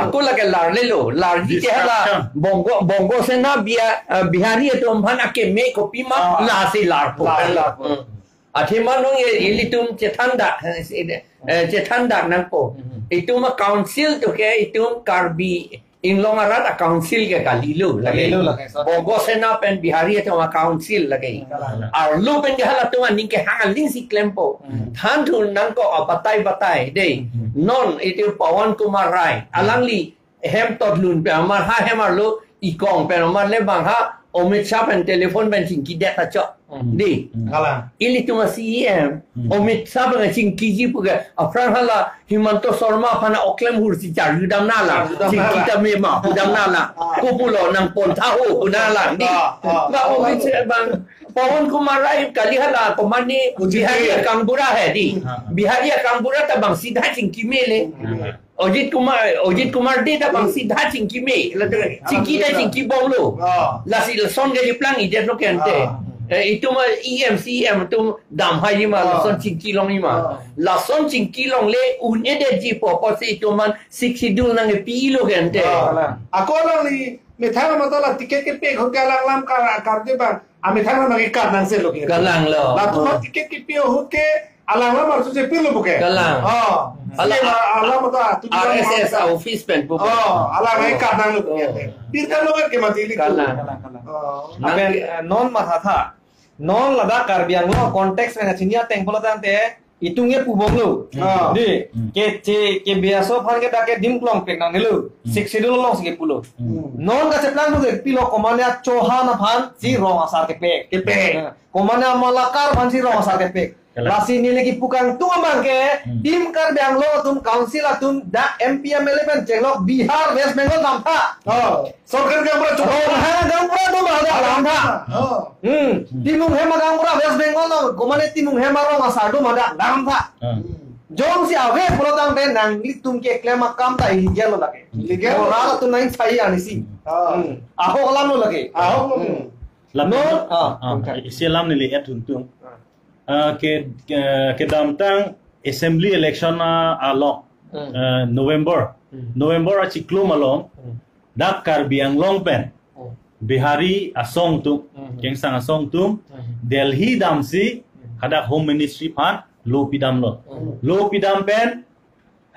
Ako lake larle lo, larji ke hala Bongo, Bongo Sena Bia-, eh, Bihari atum aphan akeme kopi ma lasi larpo. Larpo. Athema nong ye ilitum chethandak, eh, chethandak nangpo. Itum a-council to ke itum Karbi Inglong arat a-council ke kalilo lake. Kalilo lake, sir. Bogo Sena pen Bihari atum a-council lake. Kalang. Arlo pen ke halatum aning kehang aling si klempo. Hmm. Than thu nangkok abatai batai dei. Hmm. Non iti Pawan Kumar Rai. Hmm. Alangli hem totlun pen amar ha hem arlo ikong pen amar le bang ha Amit Shah pen telephone pen chingki det ta chok. Hmm. Dei. Hmm. Kalang. Ilitum a-C E M, Hmm. Amit Shah pen chingkiji pu ke, aphrang hala Himanta Sarma aphan oklem hur si charju dam nanglang. Charju dam nanglang. Chingki tame ma, pu dam nanglang. Ah. Kopulo nangpon tha ho, pu nanglang. Dei. Ah, ah. Ba Amit Shah bang, Pawan Kumar Rai kali hala, komatne Ujit Bihari ke. Akangbura he dei. Hmm. Bihari akangbura ta bang si dak chingki mele. Hmm. Ajit Kumar, Ajit Kumar Dey ta bang si dak chingki me, la chingki ta chingki bomlo. Ah. Lasi lason ke jiplang idet lo ke ante. Ah. Eh, itum a-E M, C E M atum dam haiji ma, Ah. lason chingki longji ma. Ah. Lason chingki longle un-edetji pu apotsi itum aphan Sixth Schedule nangkepilo ke ante. Ah. Ako alangli methang mata la ticket kepi ahut ke alang alam kar, kar de bang. Amethang nangkekat nangse lo ke. Kalang lo. Latum aphan ticket kepi ahut ke alang alam arju chepilo pu ke. Kalang. Oh. Alang, alang, alang mata tu R S S office pen pu. Oh, alang Oh. nangkekat nanglo pu ke. Oh. Pirta lo ke mati ili. Kalang. Kalang, kalang. Oh. Lapen, eh, non mathatha. Non ladak Karbi Anglong context pen chini ateng pulo tangte itum ke pu bomlo. Ah. Dei, Hmm. ke che, ke biaso aphan ke dak ke dim klong pek nangnelo. Hmm. Sixth Schedule along si kepulo. Hmm. Non kacheplang thu ke pilo komatne Chauhan aphan si rong asar kepek. Kepek. Eh, komatne Malakar aphan si rong asar kepek. Kalang. Lasi neli kipu kangtung abang ke, Hmm. Team Karbi Anglong atum, council atum, dak M P M L A pen chenglok Bihar, West Bengal damtha. Oh. Sorkar ke pura cukup. Oh, ha, gaonbura do ma dak damtha. Oh. Hmm. Timung hem gaonbura West Bengal lo, komatne Timung hem arong asar do ma dak damtha. Hmm. Jongsi ave pulo tangte nanglitum keklem akam ta illegal lo lake. Illegal. Moral atum nang sai anisi. Oh. Hmm. Ahok alam lo lake. Ahok lo. Hmm. Lam No? Ah, ah, isi alam neli add untung. Ah. Ah, ke, ke, kedamtang assembly election, ah, along, Hmm. ah, November. Hmm. November achiklo along, Hmm. dak Karbi Anglong pen, Hmm. Bihari asong atum, Hmm. kengsang asong atum, Hmm. Delhi damsi, Hmm. hadak Home Ministry aphan law pidamlo. Hmm. Law pidam pen,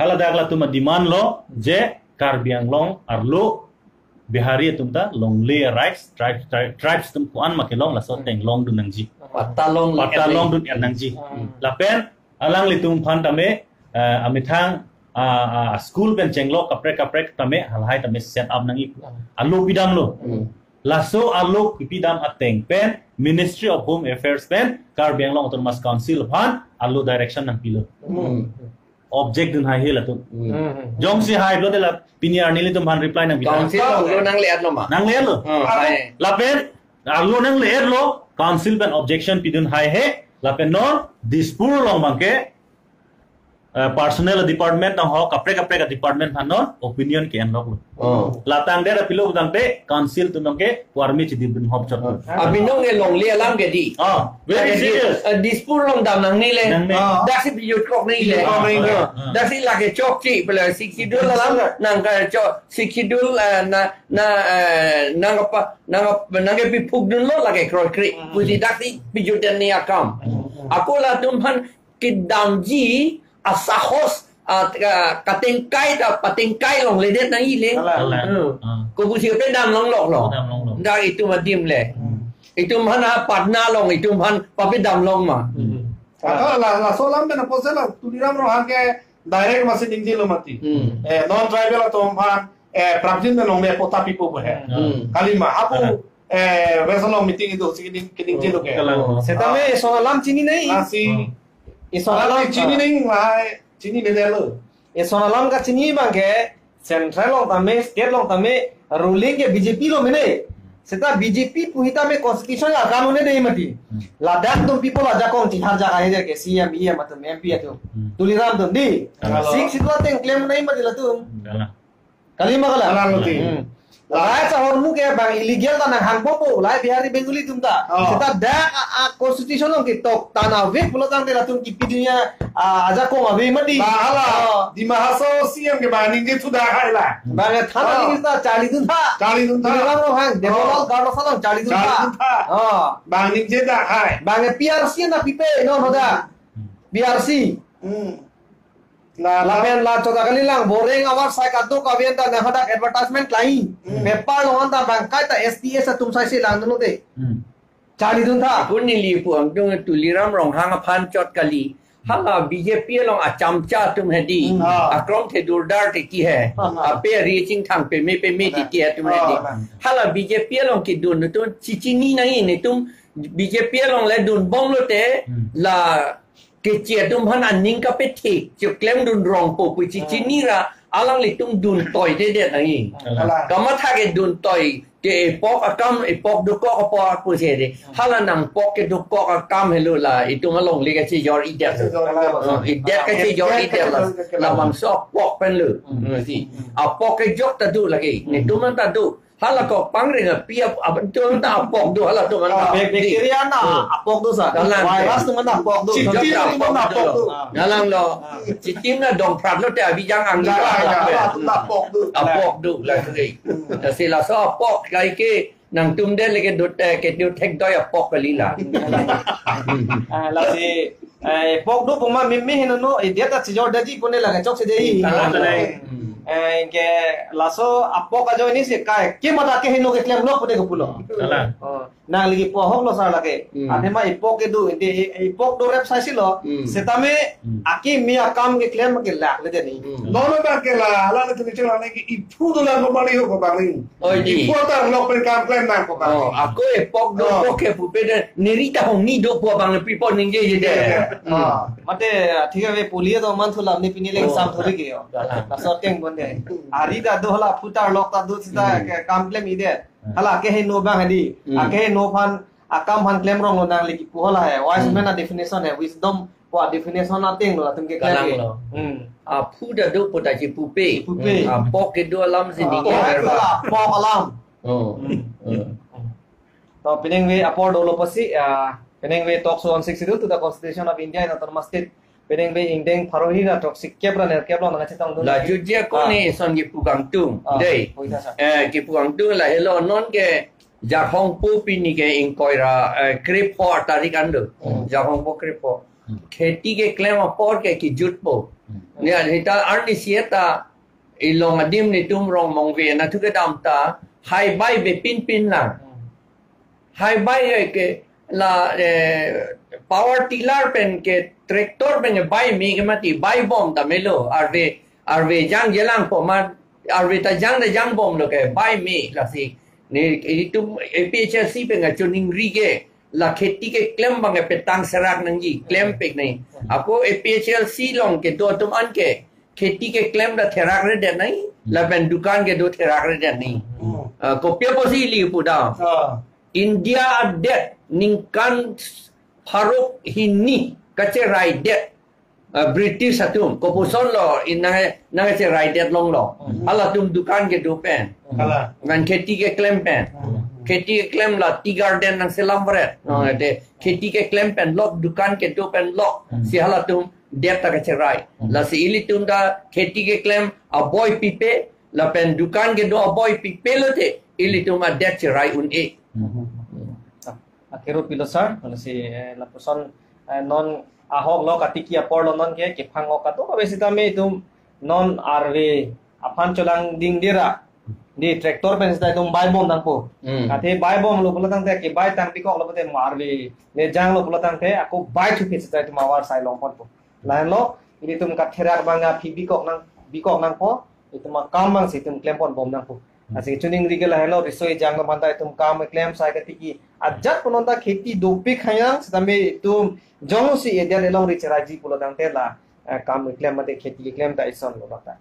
haladak latum a-demand lo, je Karbi Anglong arlo Bihari atum ta longle rights, tribe, tribe, tribes atum ko-an ma kelong laso Hmm. ateng longdun nangji. Patta long Patta longdun er nangji. Hmm. Lapen alanglitum aphan tame, eh, amethang, ah, ah, school pen chenglok kaprek kaprek tame halahai tame set up nangji. Hmm. A-law pidamlo. Hmm. Laso a-law pidam ateng pen Ministry of Home Affairs pen Karbi Anglong Autonomous Council aphan a-law direction nangpilo. Hmm. Object dun hai he latum. Hmm. Hmm. Jongsi hai pulote la pini arni ilitum aphan reply nangpi. Council lo nangle-etlo ma? Nangle-etlo. Hmm, Ako hai. Lapen, a-law nangle-etlo, council pen objection pidun hai he, lapen non, Dispur along abang ke, eh, personnel department nang ho, kaprek kaprek department aphan non, opinion ke-enloklo. Oh. Latang dera pilo tangte, council atum nang ke, warmi chidip dun hop chot. Oh. Abinong e longle alam ke dei. Ah, very Lake di-, serious. Eh, Dispur along dam nangne le. Nangne. Ah. Daksi pijut kok nangne le. Pijut kok nangne. Ah. Ah. Daksi lake chokche, pala Sixth Schedule alam, nang kachok, Sixth Schedule, eh, na, na, eh, nang apa, nang apa, nangkepiphuk dunlo lake kroikre. Hmm. Pusi daksi pijut den ni akam. Hmm. Ako latum aphan kedamji asahos, ah, ka-, katengkai ta patengkai longledet nangji le. Kalang. Kalang. Hmm. Ah. Kopusi pe dam longloklo. Dam longlo. Dak itum adim le. Hmm. Itum aphan a-Patna along, itum aphan papi dam long ma. Hmm. Atau la, laso alam pen apotsi la Tuliram Ronghang ke direct masi ningjelo mati. Hmm. Eh, non-tribal atum aphan, eh, prapjin pen longle patta pipo pu he. Hmm. Kalima, apo, Ah. eh, West along meeting itum si kening, keningjelo ke. Kalang. Setame Ah. eson alam chini nai. Lasi. Hmm. Eson alam alam chini Ah. nai lahai, chiniledetlo. Eson alam kachini abang ke, central along tame, state along tame, ruling ke B J P lo mene. Seta B J P pu hi tame constitution akam un-e dei mati. Hmm. Ladak atum people ajakong chihar jak ahe ke C M, E M atum, M P atum. Hmm. Tuliram atum dei. Kalang. Sixth Schedule ateng claim un-e mati latum. Kalang. Kalima kalang. Kalang lo dei. Hmm. Lahai chahormu ke bang illegal ta nanghangpo po, lahai Bihari Bengali atum ta. Oh. Seta dak a, a constitution along ketok tangte ave pulo tangte latum kipidunji a, ajakong ave mati. Ba hala, Oh. Dima Hasao C M ke bang ningje thu dak hai la. Bang than Oh. ningje ta charlidun tha. Charlidun tha. Tuliram Ronghang, Debolal Oh. Gorlosa along charlidun tha. Charlidun tha. Oh. Bang ningje dak hai. Bang P R C nangpipe, non hoda. P R C. Hmm. La, la. Lapen la chota kalilang, Boreng avarsai kadokave anta nanghadak advertisement klai. Hmm. Paper along anta bang kaita S T S atum sai si langdunde. Hmm. Charlidun tha. Ako neli pu angdung Tuliram Ronghang aphan chot kali. Hala B J P along achamcha atum hedi. Hmm. Ah. Akrong thedurdar titi he. Ah. Ape ari chingthang peme peme titi atum hedi. Ah. Hala B J P along kedun atum chichini nangji, netum B J P along le dunbomlote. Hmm. La keche atum aphan aning kapethek, chiklemdun rongpo pu chichini ra, alanglitum duntoidedet nangji. Kamatha ke duntoike epok akam, epok dokok apot pusi de. Hala nangpok kedokok akam helo la, itum alongle kachejor-idet. Kachejor-idet. Oh, idet kachejor-idet la. Idet kachejor-idet. La bangso apok pen lo. Hmm. Hmm, si. Apok kejok ta do lagi. Hmm. Netum anta do. Hala kok pangring api ap-, ap-, atum anta apok do, halatum anta. Ah, bak-, bacteria na, hmm, apok do sa. Dalang. Virus atum anta apok do. Chitim atum anta apok do. Dalang lo. Ah. Chitim na dongpratlote abijang angli. Dalang, dalang, atum anta apok do. Apok do, la sri. Hmm. Lasi laso apok kaike nangtum de leke dut, eh, kedut thekdoi apok kali la. Ah, lasi Eh, apok do puma mimi henono, eh, dia ta chejordetji pune lake chokche dei. Kalang, kalang. Eh, ke laso apok ajoine si kai, ke mata keheno keklemlo pune kepulo. Kalang. Oh, nangli kipu ahoklo sar lake. Hmm. Athema apok kedo, ente, eh, apok dorep sai si lo. Hmm. Setame, hmm, akimi akam keklem ke lakle deni. Hmm. Nono bang ke la, la le tu ke chela ne ke iphu dolang ko mari ho ko bang ni. Oi, di. Iphu ta lok pen kam klem nangpo bang ni. Oh, ako apok do, oh, apok ke pupe de, neri ta hong ni do po bang pipo ningje je de. Iya, iya. Hmm. Ah, mate, ah, thik ave, poli do man thulam ni pini leng, oh, sam thuri ke yo. Dalang. Laso ateng bon de. Ari ta do hala phutar lok ta do sita, hmm, ke kam klem-i det. Hmm. Hala keheno bang hedi. Hmm. Akeheno aphan, akam aphan klem ronglo nangli kipu hala he. Wise, hmm, man a definition he. Wisdom pu a definition ateng lo latum ke klem. Kalang ke lo. Hmm. Aphu ta do pu ta chipupe. Chipupe. Hmm. Apok kedo alam si, ah, ningje, apok, verba, kedo la apok alam. Oh. Hmm. Hmm. To peningve apor dolo pusi, ah, peningve talk show on six schedule to the Constitution of India and Autonomous State. Peningve ingdeng pharo hini ra throksi kep ra nerkep lo nangchetongdun. La jutje ako, ah, ne ison kipu kangtung. Ah, dei. Oi, na, sir. Eh, kipu kangtung la helo non ke Jakhong pu pini ke ingkoi ra, eh, krepho tarik an do. Hmm. Jakhong pu krepho. Hmm. Kheti keklem apor ke kejutpo. Hmm. Ya, hita arnisi ta ilong adim netum rong mongve na thu kedam ta, hai bai be pinpin lang. Hmm. Hai bai ke, ke la, eh, power tiller pen ke tractor pen ke bai me ke mati, bai bom ta melo, arve, arve jangjelang po ma, arve ta jang ta jangbomlo ke bai me lasi. Ne itum A P H L C pen kachiningri ke la kheti keklem bang ke petang serak nangji, klempik nangji. Ako A P H L C along kedo atum an ke kheti keklem ta therakredet nangji, lapen dukan kedo therakredet nangji. Hmm. Ah, kopi apotsi ili pu da. Ah. India adet ningkan pharo hini kacheraidetji, ah, British atum, kopuson lo, in nang, nangcheraidet longlo. Hmm. Halatum dukan kedo pen. Kalang. Nang kheti keklem pen. Hmm. Kheti keklem la tea garden nangselam varet. Hmm. No, de, kheti keklem pen lok, dukan kedo pen lok. Hmm. Si halatum det ta kacherai. Hmm. Lasi ilitum ta kheti keklem aboi pipe, lapen dukan kedo aboi pipelote, ilitum adet cherai un-e. Hmm. Ah, akero pilo sir, lasi, eh, lapuson, eh, non ahok lo katiki apor lo non ke, kephang ok kadokave sitame itum non arve aphan cholangdingde ra. Di tractor pen sita itum bai bom nangpo. Hmm. Athe bai bomlo pulo tangte, kebai tang pikoklo pute mo arve le janglo pulo tangte, ako bai thupit sita itum avarsai longponpo. Lahenlo, ilitum katherak bang aphi bikok nang, bikok nangpo, itum akam bang si itum klempon bom nangpo. Hmm. Lasi chiningri ke lahenlo, riso ejang atum aphanta itum kam klem sai katiki ajat punon ta kheti dopik hayang, sitame itum jongsi edet elongri cheraiji pulo tangte la, eh, kam klem mate kheti klem ta isonlo bata.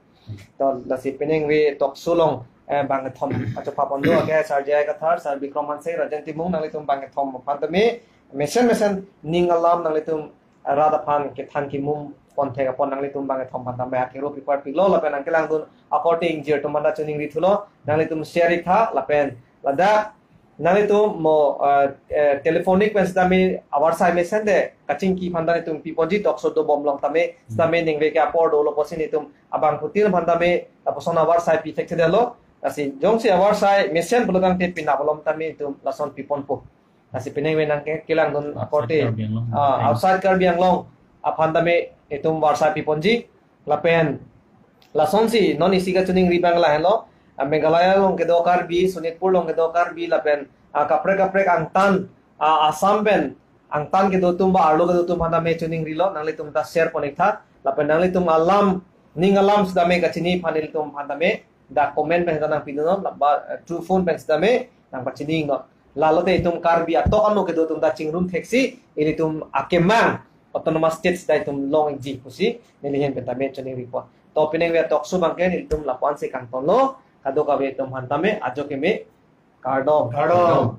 To lasi peningve talk show along, eh, bangkethom achopha pon do, ake Sir J I Kathar, Sir Bikram Hanse, Rajen Timung, nanglitum bangkethom aphan tame mesen mesen ning alam nanglitum rat aphan kethan kimum pon thek apot nanglitum bangkethom aphan tame akero pipar piklo, lapen nangkelangdun akorte ingjir atum aphanta chiningri thulo, nanglitum share-ik tha, lapen ladak nanglitum mo, eh, eh, telephonic pen sitame avarsai mesen de kachingki aphanta netum piponji, talk show dobom along tame, sitame ningve ke apor dolo pusi netum abangphutin aphan tame lapuson avarsai pi thekthedetlo. Lasi jongsi avarsai mesen pulo tangte penap along tame itum lason piponpo. Lasi peningve nangke, kelangdun akorte, outside Karbi Anglong, ah, outside Karbi Anglong aphan tame itum avarsai piponji. Lapen lasonsi non isi kachiningri abang lahenlo, ah, Meghalaya along kedo Karbi, Sonitpur along kedo Karbi, lapen, ah, kaprek kaprek angtan, ah, Assam pen angtan kedo atum ba arlo kedo atum aphan tame chiningrilo, nanglitum ta share pon-ik tha, lapen nanglitum alam, ning alam sitame kachini aphan nelitum aphan tame dak comment pen ta nangpidunnon, laba, eh, through phone pen sitame nangpachininon. Lalote itum Karbi atok ano kedo atum ta chingrum theksi, ilitum akemang Autonomous State sita itum long-ikji pusi neli ahin pen tame chiningri pon. To pining ave talk show abangke nelitum lapu-ansi kangtonlo, kadokave atum aphan tame ajo keme kardom. Kardom.